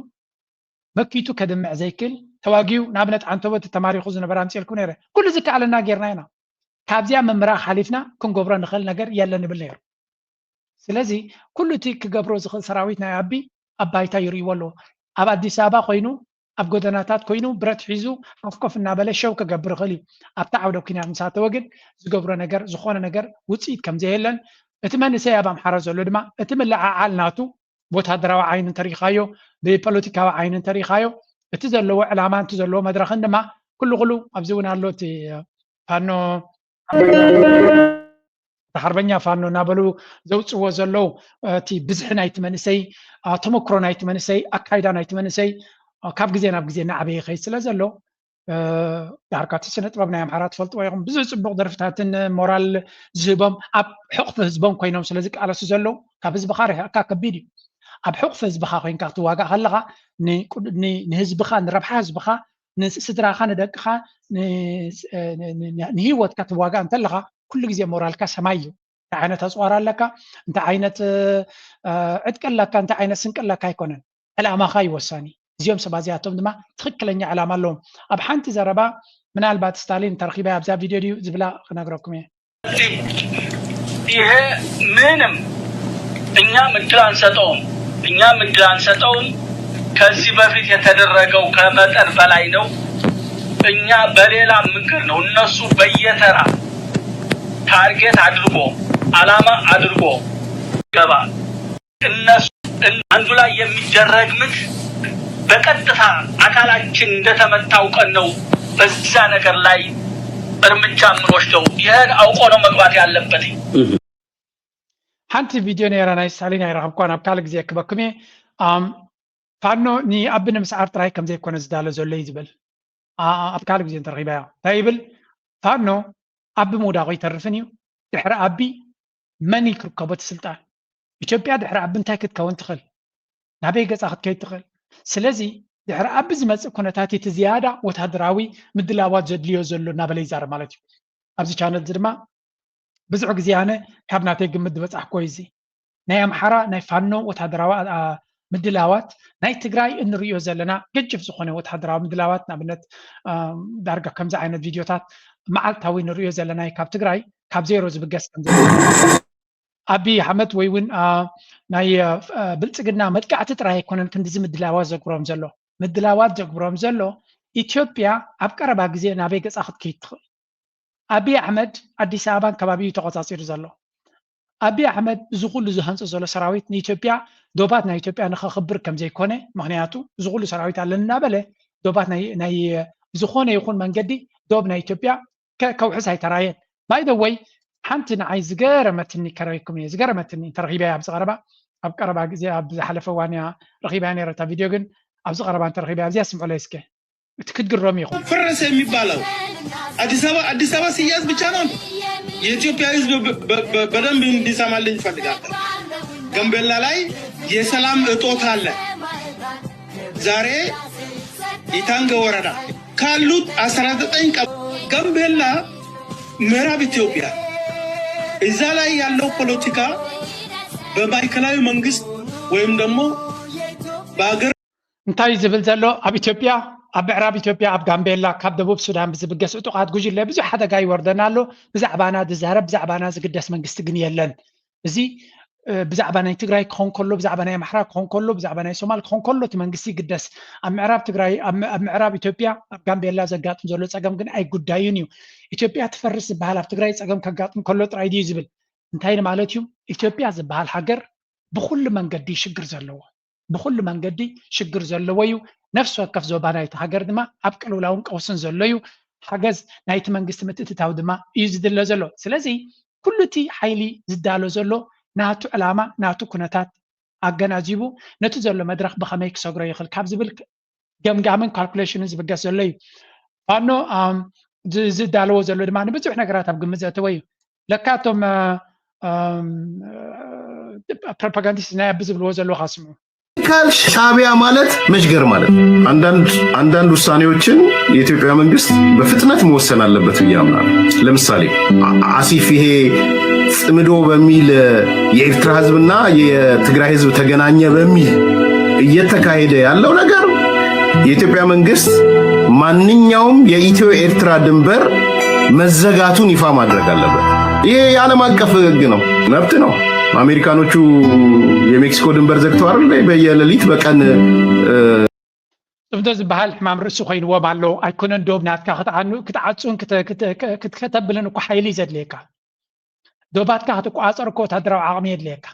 መኪቱ ከድምዕ ዘይክል ተዋጊኡ ንኣብነት ዓንተቦት ተማሪኹ ዝነበረ ኣምፅልኩ ነይረ ኩሉ ዝከኣለና ጌርና ኢና። ካብዚኣ ምምራቕ ሓሊፍና ክንገብሮ ንኽእል ነገር የለን ይብል ነይሩ። ስለዚ ኩሉ እቲ ክገብሮ ዝኽእል ሰራዊት ናይ ኣቢ ኣብ ባይታ ይርእይዎ ኣለዎ። ኣብ ኣዲስ ኣበባ ኮይኑ ኣብ ጎደናታት ኮይኑ ብረት ሒዙ ሓፍኮፍ እናበለ ሸው ክገብር ይኽእል እዩ። ኣብቲ ዓውደ ኩናት ምስ ኣተወ ግን ዝገብሮ ነገር ዝኾነ ነገር ውፅኢት ከም ዘየለን እቲ መንእሰይ ኣብ ኣምሓራ ዘሎ ድማ እቲ ምልዕዓል ናቱ ብወታደራዊ ዓይኒ እንተሪኢኻዮ ብፖለቲካዊ ዓይኒ እንተሪኢኻዮ እቲ ዘለዎ ዕላማ እቲ ዘለዎ መድረኽን ድማ ኩሉ ኩሉ ኣብዚ እውን ኣሎ እቲ ፋኖ ሓርበኛ ፋኖ እናበሉ ዘውፅዎ ዘለዉ እቲ ብዝሒ ናይቲ መንእሰይ ተመክሮ ናይቲ መንእሰይ ኣካይዳ ናይቲ መንእሰይ ካብ ግዜ ናብ ግዜ እናዓበየ ይኸይድ ስለ ዘሎ ዳርጋ እቲ ስነ ጥበብ ናይ ኣምሓራ ትፈልጥዎ ኢኹም ብዙሕ ፅቡቅ ደርፍታትን ሞራል ዝህቦም ኣብ ሕቕፊ ህዝቦም ኮይኖም ስለ ዝቃለሱ ዘለዉ ካብ ህዝብኻ ርሕቕካ ከቢድ እዩ ኣብ ሕቕፊ ህዝብኻ ኮይንካ ክትዋጋእ ከለኻ ንህዝብኻ ንረብሓ ህዝብኻ ንስድራኻ ንደቅኻ ንሂወትካ ትዋጋእ እንተለኻ ኩሉ ግዜ ሞራልካ ሰማይ እዩ እንታይ ዓይነት ኣፅዋር ኣለካ እንታይ ዓይነት ዕጥቂ ኣለካ እንታይ ዓይነት ስንቂ ኣለካ ኣይኮነን ዕላማኻ እዩ ወሳኒ እዚኦም ሰባ እዚኣቶም ድማ ትኽክለኛ ዕላማ ኣለዎም ኣብ ሓንቲ ዘረባ ምናልባት ስታሊን ተረኪባ ኣብዛ ቪድዮ ድዩ ዝብላ ክነግረኩም እየ ይሄ ምንም እኛም እድል አንሰጠውም እኛም እድል አንሰጠውም ከዚህ በፊት የተደረገው ከመጠን በላይ ነው እኛ በሌላ መንገድ ነው እነሱ በየተራ ታርጌት አድርጎ አላማ አድርጎ ገባ እነሱ አንዱ ላይ የሚደረግ ምት በቀጥታ አካላችን እንደተመታ አውቀን ነው በዛ ነገር ላይ እርምጃ የምንወስደው። ይህን አውቆ ነው መግባት ያለበት። ሓንቲ ቪድዮ ነይራ ናይ ስታሊን ኣይረኸብኳን ኣብ ካልእ ግዜ ክበኩም እየ ፋኖ ንኣቢ ንምስዓር ጥራይ ከም ዘይኮነ ዝዳሎ ዘሎ እዩ ዝብል ኣብ ካልእ ግዜ እንተረኺባዮ እንታይ ይብል ፋኖ ኣቢ ምውዳቑ ይተርፍን እዩ ድሕሪ ኣቢ መን እዩ ክርከቦ እቲ ስልጣን ኢትዮጵያ ድሕሪ ኣቢ እንታይ ክትከውን ትኽእል ናበይ ገፃ ክትከይድ ትኽእል ስለዚ ድሕሪ ኣቢ ዝመፅእ ኩነታት እቲ ዝያዳ ወታደራዊ ምድላዋት ዘድልዮ ዘሎ እናበለ ይዛረብ ማለት እዩ ኣብዚ ቻነል እዚ ድማ ብዙሕ ግዜ ኣነ ካብ ናተይ ግምት ዝበፃሕኮ እዚ ናይ ኣምሓራ ናይ ፋኖ ወታደራዊ ምድላዋት ናይ ትግራይ እንሪኦ ዘለና ገጅፍ ዝኾነ ወታደራዊ ምድላዋት ንኣብነት ዳርጋ ከምዚ ዓይነት ቪድዮታት መዓልታዊ ንሪኦ ዘለና ካብ ትግራይ ካብ ዜሮ ዝብገስ ከም ኣቢ ኣሕመድ ወይ እውን ናይ ብልፅግና መጥቃዕቲ ጥራይ ኣይኮነን ክንዲዚ ምድላዋት ዘግብሮም ዘሎ ምድላዋት ዘግብሮም ዘሎ ኢትዮጵያ ኣብ ቀረባ ግዜ ናበይ ገፃ ክትከይድ ትኽእል ኣብይ ኣሕመድ ኣዲስ ኣበባን ከባቢኡ ተቆፃፂሩ ዘሎ። ኣብይ ኣሕመድ እዚ ኩሉ ዝሃንፆ ዘሎ ሰራዊት ንኢትዮጵያ፣ ዶባት ናይ ኢትዮጵያ ንኸኽብር ከም ዘይኮነ፣ ምኽንያቱ እዚ ኩሉ ሰራዊት ኣለና እናበለ ዶባት ናይ ዝኾነ ይኹን መንገዲ ዶብ ናይ ኢትዮጵያ ከውሕስ ኣይተራየን። ባይ ዘ ወይ ሓንቲ ንዓይ ዝገረመትኒ ከረይኩም እየ ዝገረመትኒ እንተረኺበያ ኣብዚ ቀረባ ኣብ ቀረባ ግዜ ኣብ ዝሓለፈ ዋንያ ረኺበያ ነረታ ቪድዮ ግን ኣብዚ ቀረባ እንተረኺበያ ኣብዚያ ስምዑለይ እስከ እቲ ክትግረሙ ኢኹም። ፈረሰ የሚባለው አዲስ አበባ አዲስ አበባ ሲያዝ ብቻ ነው። የኢትዮጵያ ሕዝብ በደንብ እንዲሰማልኝ ይፈልጋል። ጋምቤላ ላይ የሰላም እጦት አለ። ዛሬ ኢታንገ ወረዳ ካሉት አስራ ዘጠኝ ጋምቤላ ምዕራብ ኢትዮጵያ እዛ ላይ ያለው ፖለቲካ በማዕከላዊ መንግስት ወይም ደግሞ በአገር እንታይ ዝብል ዘሎ ኣብ ኢትዮጵያ ኣብ ምዕራብ ኢትዮጵያ ኣብ ጋምቤላ ካብ ደቡብ ሱዳን ብዝብገስ ዕጡቓት ጉጅለ ብዙሕ ሓደጋ ይወርደና ኣሎ። ብዛዕባና ዝዛረብ ብዛዕባና ዝግደስ መንግስቲ ግን የለን። እዚ ብዛዕባ ናይ ትግራይ ክኸውን ከሎ ብዛዕባ ናይ ኣምሓራ ክኸውን ከሎ ብዛዕባ ናይ ሶማል ክኸውን ከሎ እቲ መንግስቲ ይግደስ። ኣብ ምዕራብ ትግራይ ኣብ ምዕራብ ኢትዮጵያ ኣብ ጋምቤላ ዘጋጥም ዘሎ ፀገም ግን ኣይጉዳዩን እዩ። ኢትዮጵያ ትፈርስ ዝበሃል ኣብ ትግራይ ፀገም ከጋጥም ከሎ ጥራይ ድዩ ዝብል እንታይ ማለት እዩ? ኢትዮጵያ ዝበሃል ሃገር ብኩሉ መንገዲ ሽግር ዘለዎ ብኩሉ መንገዲ ሽግር ዘለዎ እዩ። ነፍሲ ወከፍ ዞባ ናይቲ ሃገር ድማ ኣብ ቅልውላውን ቀውስን ዘሎ እዩ። ሓገዝ ናይቲ መንግስቲ ምትእትታው ድማ እዩ ዝድለ ዘሎ። ስለዚ ኩሉ እቲ ሓይሊ ዝዳሎ ዘሎ ናቱ ዕላማ ናቱ ኩነታት ኣገናዚቡ ነቲ ዘሎ መድረኽ ብኸመይ ክሰግሮ ይኽእል ካብ ዝብል ገምጋምን ካልኩሌሽንን ዝብገስ ዘሎ እዩ። ፋኖ ዝዳለዎ ዘሎ ድማ ንብዙሕ ነገራት ኣብ ግምት ዘእተወ እዩ። ለካ እቶም ፕሮፓጋንዲስት ናይ ኣቢ ዝብልዎ ዘለዉ ካስምዑ ካልሽ ሻዕቢያ ማለት መሽገር ማለት ነው። አንዳንድ አንዳንድ ውሳኔዎችን የኢትዮጵያ መንግስት በፍጥነት መወሰን አለበት ብዬ አምናለሁ። ለምሳሌ አሲፍ ይሄ ጽምዶ በሚል የኤርትራ ህዝብና የትግራይ ህዝብ ተገናኘ በሚል እየተካሄደ ያለው ነገር የኢትዮጵያ መንግስት ማንኛውም የኢትዮ ኤርትራ ድንበር መዘጋቱን ይፋ ማድረግ አለበት። ይሄ የዓለም አቀፍ ህግ ነው፣ መብት ነው። አሜሪካኖቹ የሜክሲኮ ድንበር ዘግተው አይደል በየሌሊት በቀን ጽምዶ ዝበሃል ሕማም ርእሲ ኮይንዎም ኣሎ። ኣይኮነን ዶብ ናትካ ክትዓኑ ክትዓጹን ክትከተብልን እኮ ሓይሊ ዘድልየካ። ዶባትካ ክትቆጻጸር እኮ ወታደራዊ ዓቕሚ የድልየካ።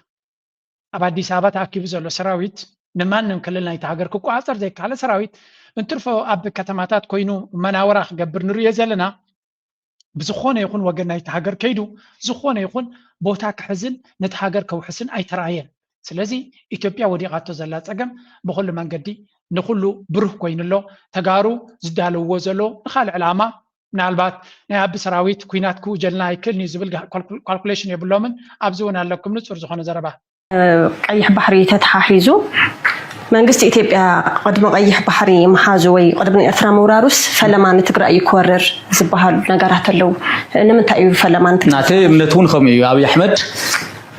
ኣብ ኣዲስ ኣበባ ተኣኪቡ ዘሎ ሰራዊት ንማንም ክልል ናይቲ ሃገር ክቆጻጸር ዘይከኣለ ሰራዊት እንትርፎ ኣብ ከተማታት ኮይኑ መናወራ ክገብር ንርእዮ ዘለና። ብዝኾነ ይኹን ወገን ናይቲ ሃገር ከይዱ ዝኾነ ይኹን ቦታ ክሕዝን ነቲ ሃገር ከውሕስን ኣይተራእየን። ስለዚ ኢትዮጵያ ወዲቓቶ ዘላ ጸገም ብኹሉ መንገዲ ንኹሉ ብሩህ ኮይኑ ኣሎ። ተጋሩ ዝዳለውዎ ዘለዉ ንኻልእ ዕላማ ምናልባት ናይ ኣቢ ሰራዊት ኩናት ክውጀልና ኣይክእልን እዩ ዝብል ካልኩሌሽን የብሎምን። ኣብዚ እውን ኣለኩም ንጹር ዝኾነ ዘረባ። ቀይሕ ባሕሪ ተተሓሒዙ መንግስቲ ኢትዮጵያ ቅድሚ ቀይሕ ባሕሪ ምሓዙ ወይ ቅድሚ ኤርትራ ምውራሩስ ፈለማ ንትግራይ እዩ ክወርር ዝበሃሉ ነገራት ኣለዉ። ንምንታይ እዩ ፈለማ ንትግራይ? ናተይ እምነት እውን ከምኡ እዩ። ኣብይ ኣሕመድ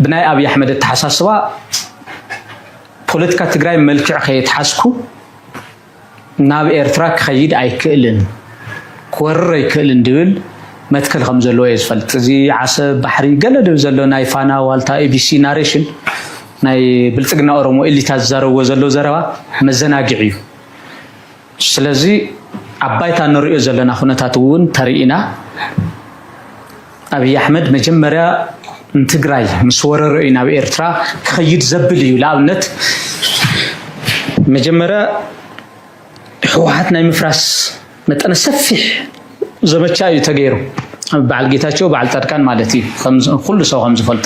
ብናይ ኣብይ ኣሕመድ ኣተሓሳስባ ፖለቲካ ትግራይ መልክዕ ከየትሓዝኩ ናብ ኤርትራ ክኸይድ ኣይክእልን ክወርር ኣይክእልን ድብል መትከል ከም ዘለዎ እየ ዝፈልጥ። እዚ ዓሰብ ባሕሪ ገለ ድብል ዘሎ ናይ ፋና ዋልታ ኤቢሲ ናሬሽን ናይ ብልፅግና ኦሮሞ ኤሊታት ዝዛረብዎ ዘለዉ ዘረባ መዘናግዒ እዩ። ስለዚ ኣብ ባይታ ንሪኦ ዘለና ኩነታት እውን ተሪኢና ኣብይ ኣሕመድ መጀመርያ ንትግራይ ምስ ወረሮ እዩ ናብ ኤርትራ ክኸይድ ዘብል እዩ። ንኣብነት መጀመርያ ህወሓት ናይ ምፍራስ መጠነ ሰፊሕ ዘመቻ እዩ ተገይሩ። በዓል ጌታቸው በዓል ፃድቃን ማለት እዩ። ኩሉ ሰው ከም ዝፈልጦ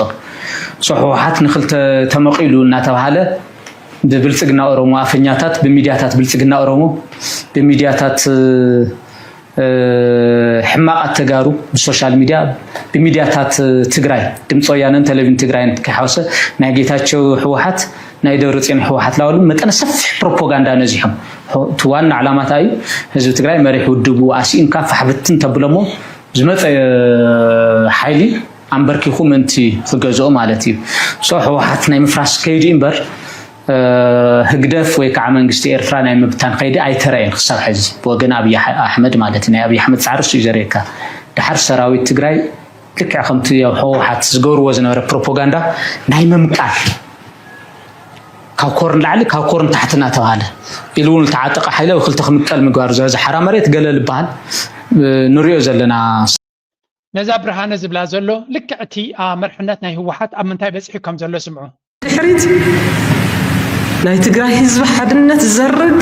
ህወሓት ንክልተ ተመቒሉ እናተባሃለ ብብልፅግና ኦሮሞ ኣፈኛታት ብሚድያታት ብልፅግና ኦሮሞ ብሚድያታት ሕማቓት ተጋሩ ብሶሻል ሚድያ ብሚድያታት ትግራይ ድምፂ ወያነን ቴሌቪዥን ትግራይን ከይሓወሰ ናይ ጌታቸው ህወሓት ናይ ደብረፅዮን ህወሓት ላበሉ መጠነ ሰፊሕ ፕሮፓጋንዳ ነዚሖም። እቲ ዋና ዕላማታ እዩ ህዝቢ ትግራይ መሪሕ ውድቡ ኣስኢንካ ፋሕብትን ተብሎሞ ዝመፀ ሓይሊ ኣንበርኪኹ ምእንቲ ክገዝኦ ማለት እዩ። ሶ ህወሓት ናይ ምፍራስ ከይዲ እምበር ህግደፍ ወይ ከዓ መንግስቲ ኤርትራ ናይ ምብታን ከይዲ ኣይተረእየን ክሳብ ሕዚ ብወገን ኣብይ ኣሕመድ ማለት እዩ። ናይ ኣብይ ኣሕመድ ፃዕሪ እሱ እዩ ዘርእየካ። ድሓር ሰራዊት ትግራይ ልክዕ ከምቲ ኣብ ህወሓት ዝገብርዎ ዝነበረ ፕሮፓጋንዳ ናይ ምምቃል ካብ ኮር ንላዕሊ ካብ ኮር ንታሕቲ እናተባሃለ ኢሉ እውን ዝተዓጠቐ ሓይሊ ኣብ ክልተ ክምቀል ምግባር እዚ ሓራ መሬት ገለል ይበሃል ንሪኦ ዘለና። ነዛ ብርሃነ ዝብላ ዘሎ ልክዕ እቲ መርሕነት ናይ ህወሓት ኣብ ምንታይ በፂሑ ከም ዘሎ ስምዑ። ድሕሪት ናይ ትግራይ ህዝቢ ሓድነት ዘርግ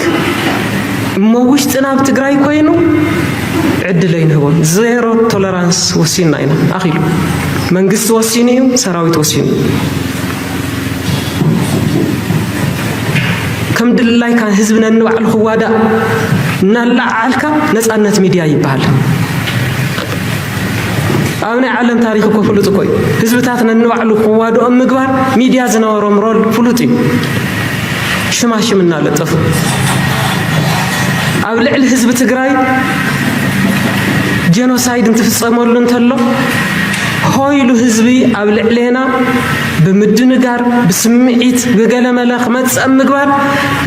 እሞ ውሽጥና ኣብ ትግራይ ኮይኑ ዕድል ኣይንህቦን። ዜሮ ቶለራንስ ወሲንና ኢና። ኣኺሉ መንግስቲ ወሲኑ እዩ፣ ሰራዊት ወሲኑ። ከም ድላይካ ህዝቢ ነንባዕሉ ክዋዳእ እናላዓልካ ነፃነት ሚድያ ይበሃል። ኣብ ናይ ዓለም ታሪክ እኮ ፍሉጥ እኮ እዩ። ህዝብታት ነንባዕሉ ክዋድኦም ምግባር ሚድያ ዝነበሮም ሮል ፍሉጥ እዩ። ሽማሽም እናለጠፉ ኣብ ልዕሊ ህዝቢ ትግራይ ጀኖሳይድ እንትፍፀመሉ እንተሎ ሆይሉ ህዝቢ ኣብ ልዕሌና ብምድንጋር ብስምዒት ብገለመለ ክመፀ ምግባር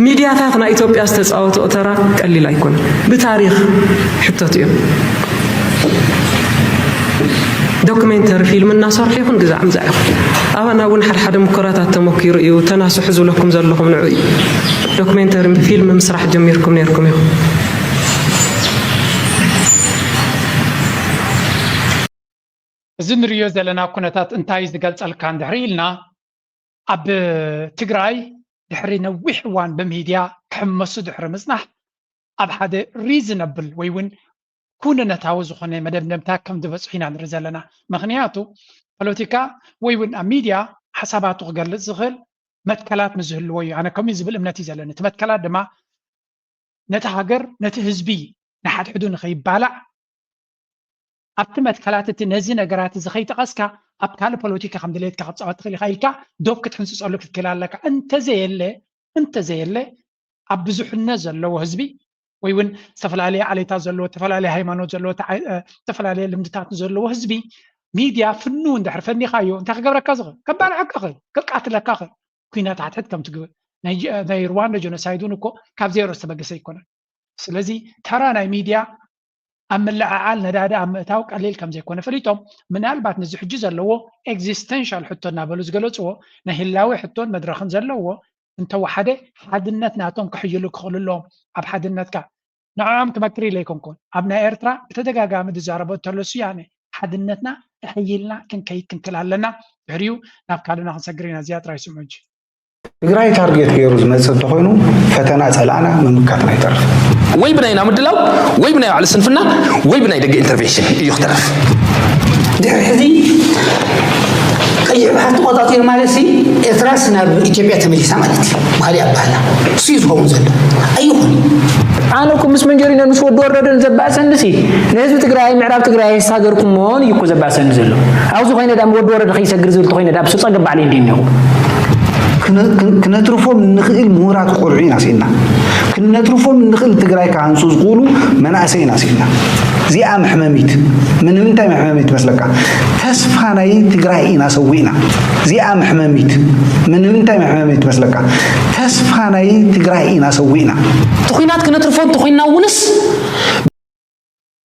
ሚድያታት ናይ ኢትዮጵያ ዝተፃወትኦ ተራ ቀሊል ኣይኮነን። ብታሪክ ሕተት እዮም። ዶክሜንተሪ ፊልም እናሰርሑ ይኹን ግዛዕ ምዛዕ ይኹን ኣባና እውን ሓድሓደ ሙከራታት ተሞኪሩ እዩ። ተናስሑ ዝብለኩም ዘለኹም ንዑ እዩ። ዶክሜንተሪ ፊልም ምስራሕ ጀሚርኩም ነርኩም ኢኹም። እዚ ንሪኦ ዘለና ኩነታት እንታይ ዝገልፀልካ እንድሕሪ ኢልና ኣብ ትግራይ ድሕሪ ነዊሕ እዋን ብሚድያ ክሕመሱ ድሕሪ ምፅናሕ ኣብ ሓደ ሪዝነብል ወይ እውን ኩነነታዊ ዝኾነ መደምደምታ ከም ዝበፅሑ ኢና ንርኢ ዘለና። ምክንያቱ ፖለቲካ ወይ እውን ኣብ ሚድያ ሓሳባቱ ክገልፅ ዝኽእል መትከላት ምስ ዝህልዎ እዩ። ኣነ ከምኡ ዝብል እምነት እዩ ዘለኒ። እቲ መትከላት ድማ ነቲ ሃገር ነቲ ህዝቢ ንሓድሕዱ ንኸይባላዕ ኣብቲ መትከላት እቲ ነዚ ነገራት እዚ ከይጠቐስካ ኣብ ካልእ ፖለቲካ ከም ድሌትካ ክትፃወት ትኽእል ኢኻ ኢልካ ዶብ ክትሕንፅፀሉ ክትክእል ኣለካ። እንተዘየለ እንተዘየለ ኣብ ብዙሕነት ዘለዎ ህዝቢ ወይ እውን ዝተፈላለየ ዓሌታት ዘለዎ፣ ዝተፈላለየ ሃይማኖት ዘለዎ፣ ተዓ- እ፣ ዝተፈላለየ ልምድታት ዘለዎ ህዝቢ ሚድያ ፍኑ እንድሕር ፈኒኻዮ እንታይ ክገብረካ ዝኽእል? ከባልዐካ ኽእል፣ ክቃትለካ ኽእል፣ ኩናት ሓድሕድ ከም ትግብር ናይ ጀ- ናይ ሩዋንዳ ጀኖሳይድ እውን እኮ ካብ ዜሮ ዝተበገሰ ኣይኮነን። ስለዚ ተራ ናይ ሚድያ ኣብ ምልዕዓል ነዳዲ ኣብ ምእታው ቀሊል ከም ዘይኮነ ፈሊጦም ምናልባት ነዚ ሕጂ ዘለዎ ኤግዚስተንሻል ሕቶ እናበሉ ዝገለፅዎ ናይ ህላዌ ሕቶን መድረኽን ዘለዎ እንተወሓደ ሓድነት ናቶም ክሕይሉ ክኽእሉ ኣለዎም። ኣብ ሓድነትካ ንዕኦም ክመክር ኢለ ኣይኮንኩን። ኣብ ናይ ኤርትራ ብተደጋጋሚ ዝዛረቦ እንተሎ ስያነ ሓድነትና ተሕይልና ክንከይድ ክንክል ኣለና። ድሕሪኡ ናብ ካልእና ክንሰግር ኢና። እዚኣ ጥራይ ስምዑ እንጂ። ትግራይ ታርጌት ገይሩ ዝመፅእ እንተኾይኑ ፈተና ፀላእና ምምካትና ይተርፍ። ወይ ብናይ ምድላው ወይ ብናይ ባዕሉ ስንፍና ወይ ብናይ ደገ ኢንተርቬንሽን እዩ ክተርፍ። ድሕሪ ሕዚ ቀይሕ ባሕሪ ተቆፃፂሩ ማለት ሲ ኤርትራስ ናብ ኢትዮጵያ ተመሊሳ ማለት እዩ። ባህሊ ኣባህላ እሱ እዩ ዝኸውን ዘሎ ኣይኹን። ኣነ እኮ ምስ መንጀሪኖን ምስ ወዲ ወረደን ዘባእሰኒ ሲ ንህዝቢ ትግራይ ምዕራብ ትግራይ ሳገርኩሞን እዩ እኮ ዘባእሰኒ ዘሎ። ኣብዚ ኮይነ ዳ ወዲ ወረደ ከይሰግር ዝብል ተኮይነ ዳ ብሱ ፀገም ባዕለይ እንዲ እኒኹ። ክነ- ክነ- ክነትርፎም እንኽእል ምሁራት ቆልዑ ኢና ስኢንና። ክነትርፎም እንኽእል ትግራይ ክሃንፁ ዝኽእሉ መናእሰይ ኢና ስኢንና። እዚኣ መሕመሚት ምንምንታይ መሕመሚት መስለካ? ተስፋ ናይ ትግራይ ኢና ሰዊእና። እዚኣ መሕመሚት ምንምንታይ መሕመሚት መስለካ? ተስፋ ናይ ትግራይ ኢና ሰዊእና። እቲ ኹናት ክነትርፎ እንተኾይንና እውንስ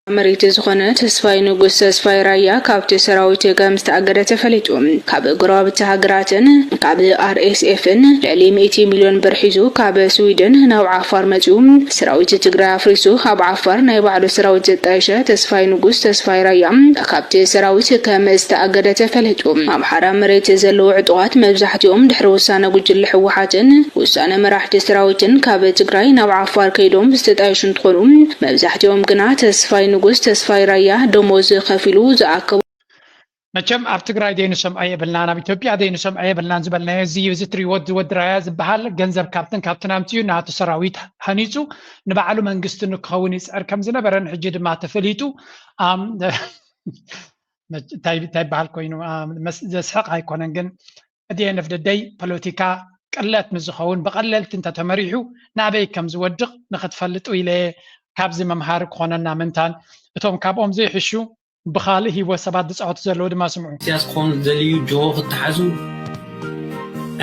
መሬት ዝኾነ ተስፋይ ንጉስ ተስፋይ ራያ ካብቲ ሰራዊት ከም ዝተኣገደ ተፈሊጡ። ካብ ጎረባብቲ ሃገራትን ካብ ኣር ኤስ ኤፍን ልዕሊ ሚእቲ ሚልዮን ብር ሒዙ ካብ ስዊድን ናብ ዓፋር መጺኡ። ሰራዊት ትግራይ ኣፍሪሱ ኣብ ዓፋር ናይ ባዕሉ ሰራዊት ዘጣየሸ ተስፋይ ንጉስ ተስፋይ ራያ ካብቲ ሰራዊት ከም ዝተኣገደ ተፈሊጡ። ኣምሓራ መሬት ዘለዉ ዕጡቓት መብዛሕትኦም ድሕሪ ውሳነ ጉጅለ ህወሓትን ውሳነ መራሕቲ ሰራዊትን ካብ ትግራይ ናብ ዓፋር ከይዶም ዝተጣየሹ እንትኾኑ፣ መብዛሕትኦም ግና ተስፋይ ንጉስ ተስፋይ ራያ ደሞዝ ከፊሉ ዝኣከቦ። መቸም ኣብ ትግራይ ደይንሰምዖ የብልናን፣ ኣብ ኢትዮጵያ ደይንሰምዖ የብልናን ዝበልናዮ እዚ እዩ። እዚ ትሪእዎ እዚ ወዲ ራያ ዝበሃል ገንዘብ ካብትን ካብትን ኣምፅኡ ናቱ ሰራዊት ሃኒፁ ንባዕሉ መንግስቲ ንክኸውን ይፅዕር ከም ዝነበረን ሕጂ ድማ ተፈሊጡ ኣም- መች- እንታይ እንታይ ይበሃል ኮይኑ ኣም፣ መስ- ዘስሕቕ ኣይኮነን። ግን at the end of the day ፖለቲካ ቅለት ምስ ዝኸውን ብቐለልቲ እንተተመሪሑ ናበይ ከም ዝወድቕ ንክትፈልጡ ኢለ እየ። ካብዚ መምሃሪ ክኾነና ምንታን እቶም ካብኦም ዘይሕሹ ብኻልእ ህይወት ሰባት ዝፃወቱ ዘለዉ ድማ ስምዑ። ኢሳያስ ክኾኑ ዝደልዩ ጅሆ ክተሓዙ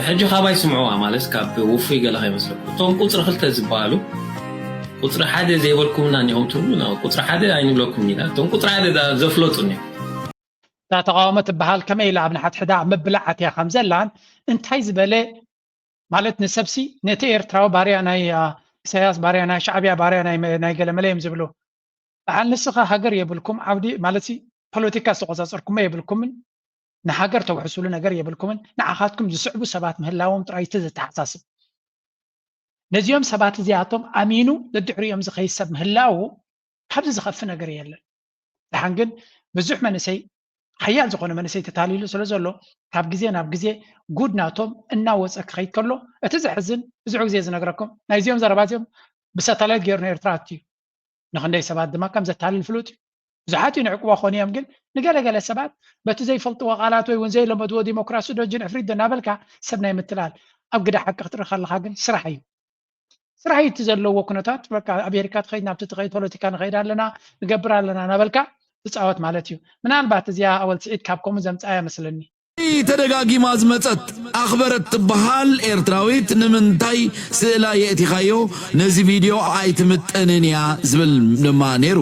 ሕጂ ካባይ ስምዑዋ ማለት ካብ ውፉይ ገለ ከይመስለኩም። እቶም ቁፅሪ ክልተ ዝበሃሉ ቁፅሪ ሓደ ዘይበልኩምና እኒኦም ትብሉ ቁፅሪ ሓደ ኣይንብለኩም ኢና። እቶም ቁፅሪ ሓደ ዘፍለጡ እኒኦም እታ ተቃውሞ ትበሃል ከመይ ኢላ ኣብ ንሓድሕዳ ኣብ ምብላዕ ኣትያ ከም ዘላን እንታይ ዝበለ ማለት ንሰብሲ ነቲ ኤርትራዊ ባርያ ናይ ኢሳያስ ባርያ ናይ ሻዕብያ ባርያ ናይ ገለመለ እዮም ዝብሉ። በዓል ንስኻ ሃገር የብልኩም ዓውዲ ማለት ፖለቲካ ዝተቆፃፀርኩሞ የብልኩምን፣ ንሃገር ተውሕስሉ ነገር የብልኩምን። ንዓኻትኩም ዝስዕቡ ሰባት ምህላዎም ጥራይ እቲ ዘተሓሳስብ። ነዚኦም ሰባት እዚኣቶም ኣሚኑ ደድሕሪኦም ዝኸይድ ሰብ ምህላው ካብዚ ዝኸፍእ ነገር የለን። ደሓን ግን ብዙሕ መንእሰይ፣ ሓያል ዝኾነ መንእሰይ ተታሊሉ ስለ ዘሎ፣ ካብ ግዜ ናብ ግዜ ጉድ ናቶም እናወፀ ክኸይድ ከሎ፣ እቲ ዘሕዝን፣ ብዙሕ ግዜ ዝነግረኩም፣ ናይዚኦም ዘረባ እዚኦም ብሳተላይት ገይሩ ንኤርትራ ኣትዩ። ንኽንደይ ሰባት ድማ ከም ዘታልል ፍሉጥ እዩ። ብዙሓት እዩ ንዕቅቦ ኾን እዮም፣ ግን ንገለገለ ሰባት በቲ ዘይፈልጥዎ ቃላት ወይ እውን ዘይለመድዎ ዲሞክራሲ ዶ ጅንዕፍሪት ዶ እናበልካ ሰብ ናይ ምትላል ኣብ ግዳ ሓቂ ክትርኢ ከለኻ ግን ስራሕ እዩ። ስራሕ እዩ እቲ ዘለዎ ኩነታት። በቃ ኣሜሪካ ትኸይድ፣ ናብቲ ትኸይድ፣ ፖለቲካ ንኸይድ ኣለና፣ ንገብር ኣለና እናበልካ ትፃወት ማለት እዩ። ምናልባት እዚኣ ኣወል ስዒድ ካብ ከምኡ ዘምፅኣ እያ መስለኒ። ተደጋጊማ ዝመጸት ኣኽበረት ትበሃል ኤርትራዊት ንምንታይ ስእላ የእቲኻዮ? ነዚ ቪድዮ ኣይትምጠንን እያ ዝብል ድማ ነይሩ።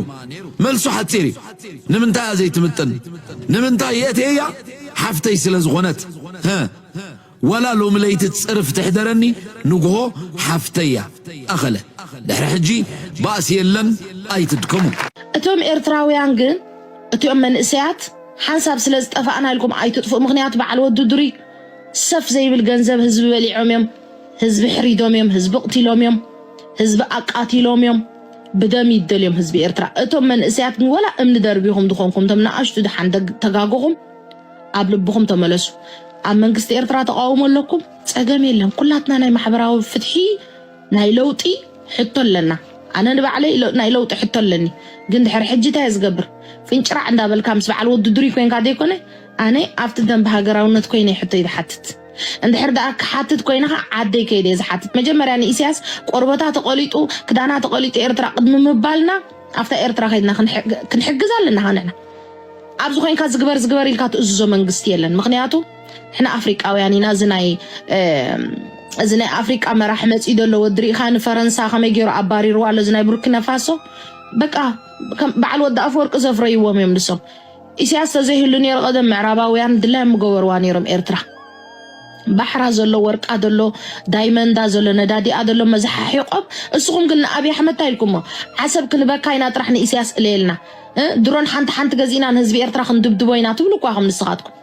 መልሱ ሓጺር እዩ። ንምንታይ እያ ዘይትምጥን? ንምንታይ የእትየያ? ሓፍተይ ስለ ዝኾነት። ሀ። ዋላ ሎሚ ለይቲ ጽርፍ ትሕደረኒ፣ ንግሆ ሓፍተይ እያ። ኣኸለ። ድሕሪ ሕጂ ባእሲ የለን፣ ኣይትድከሙ። እቶም ኤርትራውያን ግን እቲኦም መንእሰያት ሓንሳብ ስለ ዝጠፋእና ኢልኩም ኣይትጥፍኡ። ምኽንያቱ በዓል ወዲ ዱሪ ሰፍ ዘይብል ገንዘብ ህዝቢ በሊዖም እዮም፣ ህዝቢ ሕሪዶም እዮም፣ ህዝቢ ቅቲሎም እዮም፣ ህዝቢ ኣቃቲሎም እዮም። ብደም ይደልዮም ህዝቢ ኤርትራ። እቶም መንእሰያት ግን ወላ እምኒ ደርቢኹም ዝኾንኩም እቶም ንኣሽቱ ደሓን ደግ- ተጋግኹም ኣብ ልብኹም ተመለሱ። ኣብ መንግስቲ ኤርትራ ተቃውሞ ኣለኩም፣ ጸገም የለን። ኩላትና ናይ ማሕበራዊ ፍትሒ ናይ ለውጢ ሕቶ ኣለና። ኣነ ንባዕለይ ለ- ናይ ለውጢ ሕቶ ኣለኒ። ግን ድሕሪ ሕጂ እንታይ እየ ዝገብር? ፍንጭራዕ እንዳበልካ ምስ በዓል ወዲ ዱሪ ኮንካ ዘይኮነ፣ ኣነ ኣብቲ ደንብ ሃገራውነት ኮይነ ሕቶይ ዝሓትት። እንድሕር ደኣ ክሓትት ኮይነ ኸዓ ዓደይ ከይደ እየ ዝሓትት። መጀመርያ ንኢሳያስ ቆርበታ ተቐሊጡ፣ ክዳና ተቐሊጡ ኤርትራ ቅድሚ ምባልና ኣብታ ኤርትራ ከይድና ክንሕግ- ክንሕግዝ ኣለና ኸ ንሕና። ኣብዚ ኮይንካ ዝግበር ዝግበር ኢልካ ትእዝዞ መንግስቲ የለን። ምክንያቱ ንሕና ኣፍሪቃውያን ኢና። እዚ ናይ እዚ ናይ ኣፍሪቃ መራሒ መፂኡ ዘሎ ወዲ ርኢኻ ንፈረንሳ ከመይ ገይሩ ኣባሪርዋ ኣሎ። እዚ ናይ ቡርኪና ፋሶ በቃ ከም በዓል ወዲ ኣፈወርቂ ዘፍረይዎም እዮም ንሶም። ኢሳያስ ተዘይህሉ ነይሩ ቀደም ምዕራባውያን ድላዮም ምገበርዋ ነይሮም ኤርትራ። ባሕራ ዘሎ ወርቃ ዘሎ ዳይመንዳ ዘሎ ነዳዲኣ ዘሎ መዝሓሒቆም። እስኹም ግን ንኣብይ ኣሕመድ እንታይ ኢልኩሞ? ዓሰብ ክንበካ ኢና ጥራሕ ንኢሳያስ እለየልና። እ? ድሮን ሓንቲ ሓንቲ ገዚእና ንህዝቢ ኤርትራ ክንድብድቦ ኢና ትብሉ እኳ ኢኹም ንስኻትኩም።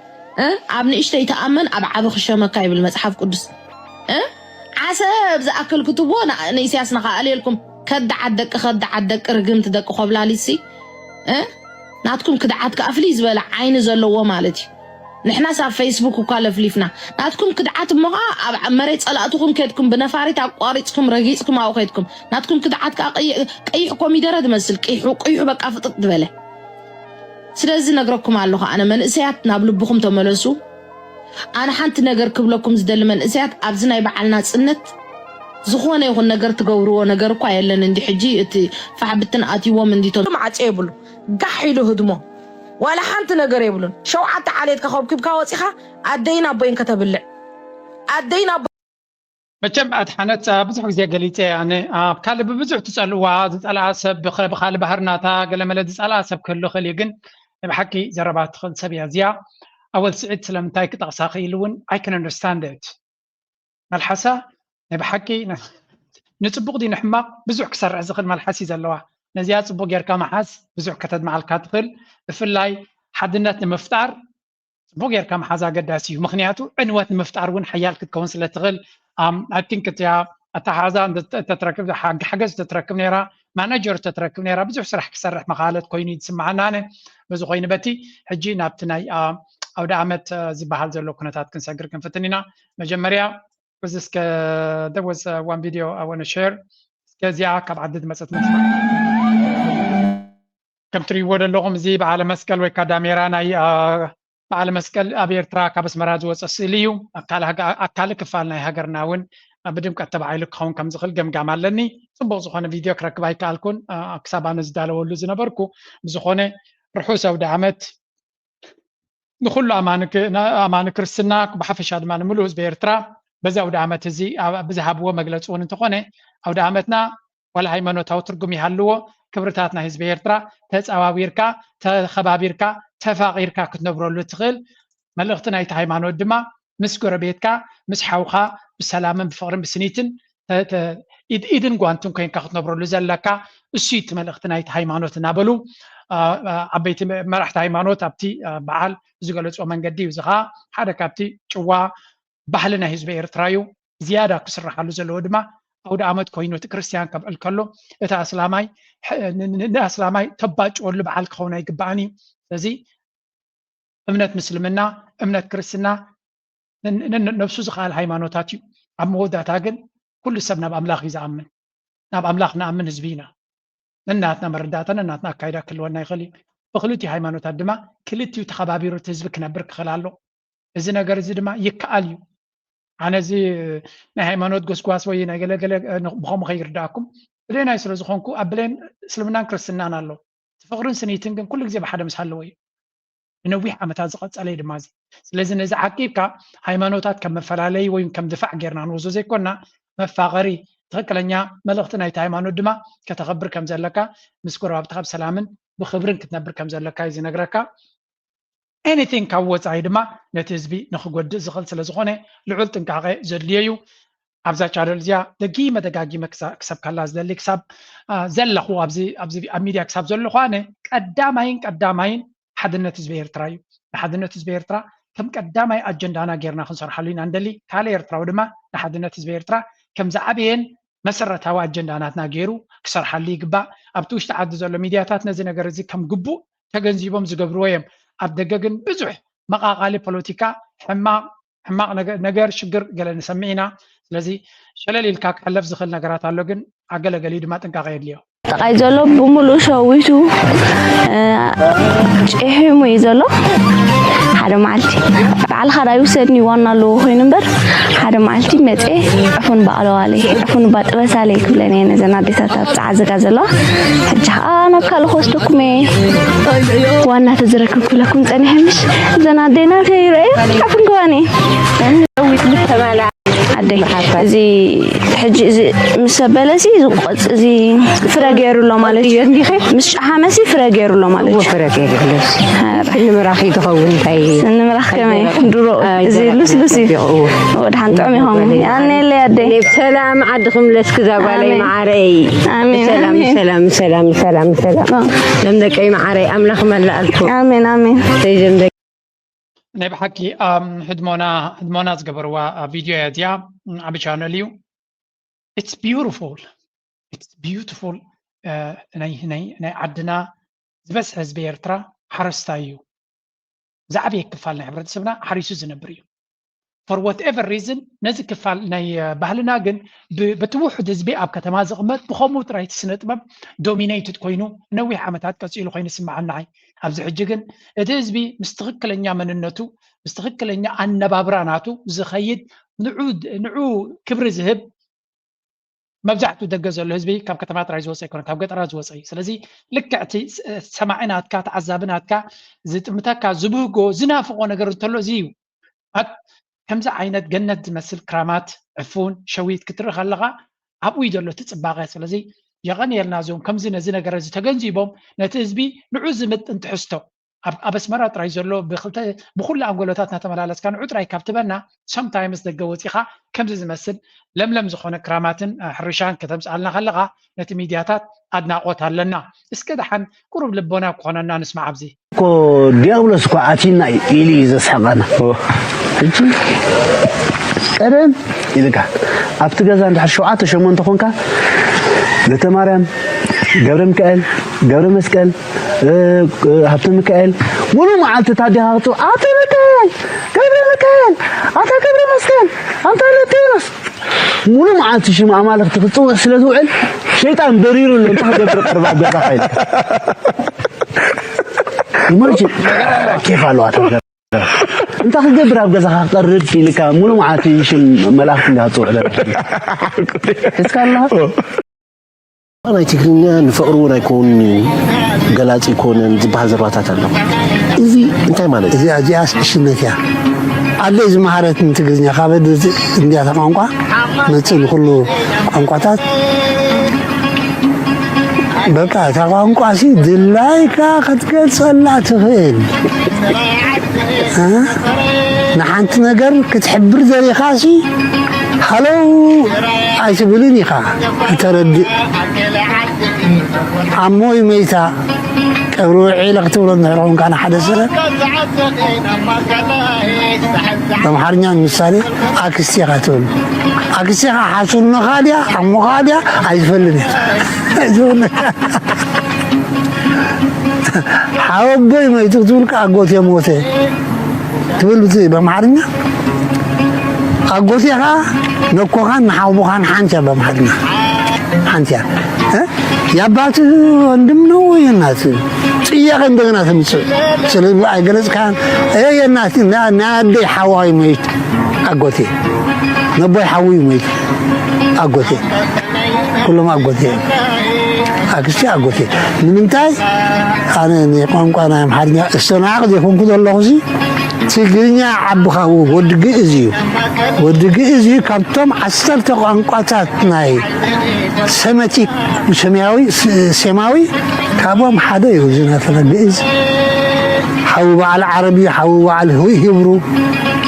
እ? ኣብ ንእሽተይ ተኣመን ኣብ ዓቢ ክሸመካ ይብል መጽሓፍ ቅዱስ። እ? ዓሰብ ዝኣክል ክትብዎ ና- ንኢሳያስ ንኸኣልየልኩም ከዳዓት ደቂ ከዳዓት ደቂ ርግምቲ ደቂ ኮብላሊትሲ እ? ናትኩም ክድዓት ከኣ ፍልይ ዝበለ ዓይኒ ዘለዎ ማለት እዩ። ንሕናስ ኣብ ፌስቡክ እኳ ለፍሊፍና ናትኩም ክድዓት እሞ ኸዓ ኣብ መሬት ጸላእትኹም ከድኩም ብነፋሪት ኣቋሪጽኩም ረጊጽኩም ኣብኡ ከድኩም ናትኩም ክድዓት ከኣ ቀይሕ- ቀይሕ ኮሚደረ ዝመስል ቅይሑ ቅይሑ በቃ ፍጥጥ ዝበለ። ስለዚ ነግረኩም ኣለኹ ኣነ መንእሰያት ናብ ልብኹም ተመለሱ። ኣነ ሓንቲ ነገር ክብለኩም ዝደሊ መንእሰያት ኣብዚ ናይ በዓል ናጽነት ዝኾነ ይኹን ነገር ትገብርዎ ነገር እኳ የለን እንዲ ሕጂ እቲ ፋሕ ብትን ኣትይዎም እንዲቶም። ዓጽዮ ይብሉ ጋሕ ኢሉ ህድሞ ዋላ ሓንቲ ነገር የብሉን። ሸውዓተ ዓሌት ከኸብኪብካ ወጺኻ ኣደይን ኣቦይን ከተብልዕ ኣደይን ኣቦ መቸም ኣድሓነት ብዙሕ ግዜ ገሊፀ ኣነ ኣብ ካልእ ብብዙሕ ትፀልዋ ዝፀልኣ ሰብ ብኻልእ ባህርናታ ገለመለ ዝፀልኣ ሰብ ክህሉ ክእል እዩ ግን ናይ ብሓቂ ዘረባ ትኽእል ሰብ እያ እዚኣ ኣወል ስዒድ ስለምንታይ ክጠቕሳ ክኢሉ እውን I can understand it መልሓሳ ናይ ብሓቂ ንፅቡቕ ድዩ ንሕማቕ ብዙሕ ክሰርሕ ዝኽእል መልሓስ እዩ ዘለዋ ነዚኣ ፅቡቕ ጌርካ መሓዝ ብዙሕ ከተድምዓልካ ትኽእል ብፍላይ ሓድነት ንምፍጣር ፅቡቕ ጌርካ ምሓዝ ኣገዳሲ እዩ። ምኽንያቱ ዕንወት ንምፍጣር እውን ሓያል ክትከውን ስለ ትኽእል ኣም I think እቲኣ ኣተሓሕዛ እንተ- እንተትረክብ ሓ- ሓገዝ እንተትረክብ ነይራ ማናጀር እንተትረክብ ነይራ ብዙሕ ስራሕ ክሰርሕ መኻለት ኮይኑ እዩ ዝስምዓና ኣነ። በዚ ኮይኑ በቲ ሕጂ ናብቲ ናይ ኣ- ኣውደ ዓመት እ፣ ዝበሃል ዘሎ ኩነታት ክንሰግር ክንፍትን ኢና። መጀመርያ እዚ እስከ there was uh, one video I want to share እስከ እዚኣ ካብ ዓዲ ዝመፀት መስማዕ ከም ትርእይዎ ዘለኹም እዚ በዓለ መስቀል ወይ ከዓ ዳሜራ ናይ በዓለ መስቀል ኣብ ኤርትራ ካብ ኣስመራ ዝወፀ ስእሊ እዩ። ኣካል ክፋል ናይ ሃገርና እውን ብድምቀት ተባሂሉ ክኸውን ከም ዝኽእል ገምጋም ኣለኒ። ፅቡቕ ዝኾነ ቪድዮ ክረክብ ኣይከኣልኩን ክሳብ ኣነ ዝዳለወሉ ዝነበርኩ። ብዝኾነ ርሑስ ኣውደ ዓመት ንኹሉ ኣማኒ ክርስትና ብሓፈሻ ድማ ንምሉእ ህዝቢ ኤርትራ በዚ ኣውደ ዓመት እዚ ብዝሃብዎ መግለፂ እውን እንተኾነ ኣውደ ዓመትና ዋላ ሃይማኖታዊ ትርጉም ይሃልዎ ክብርታት ናይ ህዝቢ ኤርትራ ተፃባቢርካ ተኸባቢርካ ተፋቒርካ ክትነብረሉ ትኽእል መልእኽቲ ናይቲ ሃይማኖት ድማ ምስ ጎረቤትካ ምስ ሓውኻ ብሰላምን ብፍቕርን ብስኒትን ኢድን ጓንትን ኮይንካ ክትነብረሉ ዘለካ እሱ እቲ መልእኽቲ ናይቲ ሃይማኖት እናበሉ ዓበይቲ መራሕቲ ሃይማኖት ኣብቲ በዓል ዝገለፅዎ መንገዲ እዩ። እዚ ከዓ ሓደ ካብቲ ጭዋ ባህሊ ናይ ህዝቢ ኤርትራ እዩ። ዝያዳ ክስርሓሉ ዘለዎ ድማ ኣውደ ኣመት ኮይኑ እቲ ክርስትያን ከብዕል ከሎ እቲ ኣስላማይ ንኣስላማይ ተባጭወሉ በዓል ክኸውን ኣይግባእን እዩ። ስለዚ እምነት ምስልምና፣ እምነት ክርስትና ነብሱ ዝኸኣል ሃይማኖታት እዩ። ኣብ መወዳእታ ግን ኩሉ ሰብ ናብ ኣምላኽ እዩ ዝኣምን። ናብ ኣምላኽ ንኣምን ህዝቢ ኢና። ነናትና መረዳእታ ነናትና ኣካይዳ ክህልወና ይኽእል እዩ። ብክልቲኡ ሃይማኖታት ድማ ክልቲኡ ተኸባቢሩ እቲ ህዝቢ ክነብር ክኽእል ኣሎ። እዚ ነገር እዚ ድማ ይከኣል እዩ። ኣነ እዚ ናይ ሃይማኖት ጎስጓስ ወይ ናይ ገለገለ ብኸምኡ ከይርዳእኩም ብሌናይ ስለ ዝኾንኩ ኣብ ብሌን እስልምናን ክርስትናን ኣሎ። እቲ ፍቕርን ስኒትን ግን ኩሉ ግዜ ብሓደ ምስ ሃለወ እዩ። ንነዊሕ ዓመታት ዝቐጸለ እዩ ድማ እዚ። ስለዚ ነዚ ዓቂብካ ሃይማኖታት ከም መፈላለዪ ወይ ከም ድፋዕ ጌርና ንወስዶ ዘይኮና፣ መፋቐሪ፣ ትኽክለኛ መልእኽቲ ናይቲ ሃይማኖት ድማ ከተኸብር ከም ዘለካ፣ ምስ ጎረባብትኻ ብሰላምን ብኽብርን ክትነብር ከም ዘለካ እዩ ዝነግረካ። ኤኒቲንግ ካብ ወፃኢ ድማ ነቲ ህዝቢ ንክጎድእ ዝኽእል ስለ ዝኾነ ልዑል ጥንቃቐ ዘድልዮ እዩ። ኣብዛ ቻነል እዚኣ ደጊመ ደጋጊመ ክሰብከላ ዝደሊ ክሳብ ዘለኹ ኣብዚ ኣብ ሚድያ ክሳብ ዘለኹ ኣነ ቀዳማይን ቀዳማይን ሓድነት ህዝቢ ኤርትራ እዩ። ንሓድነት ህዝቢ ኤርትራ ከም ቀዳማይ ኣጀንዳና ጌርና ክንሰርሓሉ ኢና ንደሊ። ካልእ ኤርትራዊ ድማ ንሓድነት ህዝቢ ኤርትራ ከም ዝዓበየን መሰረታዊ ኣጀንዳ ናትና ገይሩ ክሰርሓሉ ይግባእ። ኣብቲ ውሽጢ ዓዲ ዘሎ ሚድያታት ነዚ ነገር እዚ ከም ግቡእ ተገንዚቦም ዝገብርዎ እዮም። ኣብ ደገ ግን ብዙሕ መቓቓሊ ፖለቲካ፣ ሕማቕ ሕማቕ ነገር፣ ሽግር ገለ ንሰምዕ ኢና። ስለዚ ሸለል ኢልካ ክሕለፍ ዝኽእል ነገራት ኣሎ፣ ግን ኣገለገሊኡ ድማ ጥንቃቐ የድልዮ። ጥቓይ ዘሎ ብምሉኡ ሸዊቱ ጭሒሙ እዩ ዘሎ። ሓደ መዓልቲ ባዕልኻ ዳኣ ይውሰድኒ ዋና ኣለዎ ኮይኑ እምበር ሓደ መዓልቲ መፀ ዕፉን ባቕለዋለይ ዕፉን ባጥበሳለይ ክብለን እየ ነዘን ኣዴታት ኣብ ፀዓዘጋ ዘለዋ። ሕጂ ከዓ ናብ ካልእ ክወስደኩም እየ። ዋና ተዝረክብ ክብለኩም ፀኒሐ ምሽ እዘን ኣዴናተይ ይረአዩ ዕፉን ክዋኒ ኣደይ እዚ ሕጂ እዚ ምስ ኣበለሲ እዚ ቆፅ እዚ ፍረ ገይሩ ኣሎ ማለት እዩ። እንዲኸ ምስ ጨሓመሲ ፍረ ገይሩ ኣሎ ማለት እዩ። ፍረ ገይሩ ኣሎ። ንምራኽ እዩ ዝኸውን እንታይ ንምራኽ ከመይ ድሮ እዚ ልስሉስ እዩ። ወድሓን ጥዑም ይኸውን። ኣነየለይ ኣደይ ሰላም ዓድኹም ለስክዛ ጓለይ መዓረይ። ኣሜን ሰላም ሰላም ሰላም ሰላም ሰላም ለም ደቀይ መዓረይ ኣምላኽ መላኣልኩም። ኣሜን ኣሜን። ናይ ብሓቂ ህድሞና ህድሞና ዝገበርዋ ቪድዮ እያ እዚኣ። ዓቢ ቻነል እዩ። It's beautiful, it's beautiful። ናይ ዓድና ዝበዝሐ ህዝቢ ኤርትራ ሓረስታይ እዩ። ዝዓበየ ክፋል ናይ ሕብረተሰብና ሓሪሱ ዝነብር እዩ። For whatever reason ነዚ ክፋል ናይ ባህልና ግን በቲ ውሑድ ህዝቢ ኣብ ከተማ ዝቕመጥ ብኸምኡ ጥራይ እቲ ስነ ጥበብ ዶሚኔትድ ኮይኑ ነዊሕ ዓመታት ቀፂሉ ኮይኑ ይስምዓኒ ንዓይ። ኣብዚ ሕጂ ግን እቲ ህዝቢ ምስ ትኽክለኛ መንነቱ ምስ ትኽክለኛ ኣነባብራ ናቱ ዝኸይድ ንዑ ክብሪ ዝህብ መብዛሕትኡ ደገ ዘሎ ህዝቢ ካብ ከተማ ጥራይ ዝወፀ ኣይኮነ ካብ ገጠራት ዝወፀ እዩ። ስለዚ ልክዕ እቲ ሰማዒ ናትካ ተዓዛቢ ናትካ ዝጥምተካ ዝብህጎ ዝናፍቆ ነገር እንተሎ እዚ እዩ። ከምዚ ዓይነት ገነት ዝመስል ክራማት ዕፉን ሸዊት ክትርኢ ከለኻ ኣብኡ እዩ ዘሎ እቲ ፅባቐ። ስለዚ የቐንየልና እዞም ከምዚ ነዚ ነገር እዚ ተገንዚቦም ነቲ ህዝቢ ንዑ ዝምጥን ትሕዝቶ ኣብ ኣስመራ ጥራይ ዘሎ ብክልተ ብኩሉ ኣንጎሎታት እናተመላለስካ ንዑ ጥራይ ካብ ትበና sometimes ደገ ወፂኻ ከምዚ ዝመስል ለምለም ዝኾነ ክራማትን ሕርሻን ከተምፅኣልና ከለኻ ነቲ ሚድያታት ኣድናቆት ኣለና። እስከ ደሓን ቁሩብ ልቦና ክኾነና ንስማዕ ኣብዚ። እኮ ዲያብሎስ እኮ ኣቲና እዩ ኢሉ እዩ ዘስሕቐና። ሕጂ ቀደም ኢልካ ኣብቲ ገዛ እንድሕር ሸውዓተ ሸሞንተ ኮንካ ለተ ማርያም፣ ገብረ ሚካኤል፣ ገብረ መስቀል፣ ሃብተ ሚካኤል ሙሉ መዓልቲ ታዲኻ ክፅው ኣቶ ሚካኤል፣ ገብረ ሚካኤል፣ ኣታ ገብረ መስቀል፣ ኣንታ ለተ ዮናስ ሙሉ መዓልቲ ሽም ኣማልኽቲ ክትፅውዕ ስለ ዝውዕል ሸይጣን በሪሩ ኣሎ። እንታይ ክገብር ቅርብ ኣብ ገዛኻ ኢልካ ኢማጂን ኬፍ ኣለዋ። እንታይ ክገብር ኣብ ገዛኻ ክቐርብ ኢልካ ሙሉ መዓልቲ ሽም መላእኽቲ እንዳትፅውዕ ዘለካ ሒዝካ ኣለኻ። ናይ ትግርኛ ንፍቕሪ እውን ኣይኮን ገላፂ ኣይኮነን ዝበሃል ዘረባታት ኣሎ። እዚ እንታይ ማለት እዚ ኣዚኣ ሽነት እያ ኣደይ ዝመሃረት ንትግርኛ ካብ እንዲያታ ቋንቋ መፅእ ንኩሉ ቋንቋታት በቃ እታ ቋንቋ ሲ ድላይካ ክትገልፀላ ትኽእል። ንሓንቲ ነገር ክትሕብር ዘሪኻ ሲ ሃለው ኣይትብልን ኢኻ። ተረድእ ኣሞ ይመይታ ቀብሪ ውዒለ ክትብሎ እንድሕር ኮንካ ንሓደ ሰብ፣ ብኣምሓርኛ ንምሳሌ ኣክስቴኻ ትብል። ኣክስቴኻ ሓስኖኻ ድያ፣ ዓሞኻ ድያ፣ ኣይትፈልጥን እያ። ኣይትፈልጥን። ሓወቦይ መይቱ ክትብል ከኣ ኣጎቴ ሞተ ትብል ብዚ ብኣምሓርኛ። ኣጎቴኻ ነኮኻን ንሓውቦኻን ሓንቲ እያ ብኣምሓርኛ። ሓንቲ እያ። እ? የአባት ወንድም ነው ወይ የእናት ጥያቄ እንደገና ትምጽእ። ስለዚ ኣይገለጽካን። እ፣ የእናት፣ ና-፣ ናይ ኣደይ ሓዋይ መይት ኣጎቴ። ነቦይ ሓውዩ መይት ኣጎቴ። ኩሎም ኣጎቴ እዮም። ኣክስቲ ኣጎቴ። ንምንታይ? ኣነ ንቋንቋ ናይ ኣምሓርኛ እስተናዕቕ ዘይኮንኩ ዘለኹ ሲ፣ ትግርኛ ዓቢ ካብኡ ወዲ ግእዝ እዩ። ወዲ ግእዝ እዩ። ካብቶም ዓሰርተ ቋንቋታት ናይ ሰመቲክ፣ ሰማያዊ፣ ስ-፣ ሴማዊ፣ ካብኦም ሓደ እዩ። እዚ ናተና ግእዝ ሓዊ በዓል ዓረብ እዩ፣ ሓዊ በዓል ሂ-፣ ሂብሩ።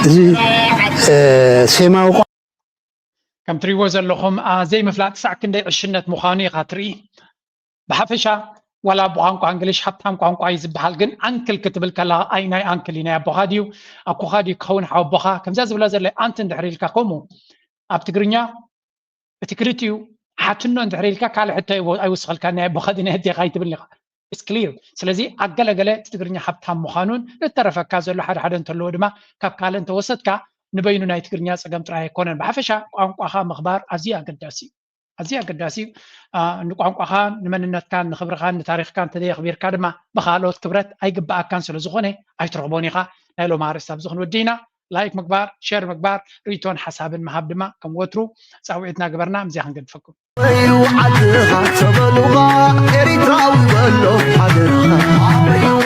እዚ፣ እ፣ ሴማዊ ቋ- ከም ትሪእዎ ዘለኹም፣ ኣ፣ ዘይምፍላጥ ክሳዕ ክንደይ ዕሽነት ምዃኑ ኢኻ ትርኢ። ብሓፈሻ፣ ዋላ ብቋንቋ እንግሊሽ ሃብታም ቋንቋ እዩ ዝበሃል፣ ግን ኣንክል ክትብል ከለኻ፣ ኣይ ናይ ኣንክል እዩ፣ ናይ ኣቦኻ ድዩ፣ ኣኮኻ ድዩ ክኸውን፣ ሓወቦኻ፣ ከምዛ ዝብላ ዘለ ኣንቲ እንድሕር ኢልካ፣ ከምኡ ኣብ ትግርኛ እቲ ክልቲኡ ሓትኖ እንድሕር ኢልካ፣ ካልእ ሕቶ ኣይወ-፣ ኣይውስኸልካ፣ ናይ ኣቦኻ ድዩ፣ ናይ ኣዴኻ ኣይትብልን ኢኻ። It's clear። ስለዚ፣ ኣገለገለ እቲ ትግርኛ ሃብታም ምዃኑን፣ ዝተረፈካ ዘሎ ሓደ ሓደ እንተለዎ ድማ፣ ካብ ካልእ እንተወሰድካ፣ ንበይኑ ናይ ትግርኛ ጸገም ጥራይ ኣይኮነን። ብሓፈሻ፣ ቋንቋኻ ምኽባር ኣዝዩ ኣገዳሲ እዩ። ኣዝዩ ኣገዳሲ እዩ። ኣ፣ ንቋንቋኻን ንመንነትካን ንኽብርኻን ንታሪኽካን እንተዘየኽቢርካ ድማ ብኻልኦት ክብረት ኣይግብኣካን ስለ ዝኾነ ኣይትረኽቦን ኢኻ። ናይ ሎም ኣርእስቲ ኣብዚ ክንወዲ ኢና። ላይክ ምግባር፣ ሸር ምግባር፣ ርእይቶን ሓሳብን ምሃብ ድማ ከም ወትሩ ጻውዒትና ግበርና። ምስዚኣ ክንገድፈኩም። እዩ ዓድኻ ተበሉኻ ኤሪትራዊ በሎ ሓደርኻ።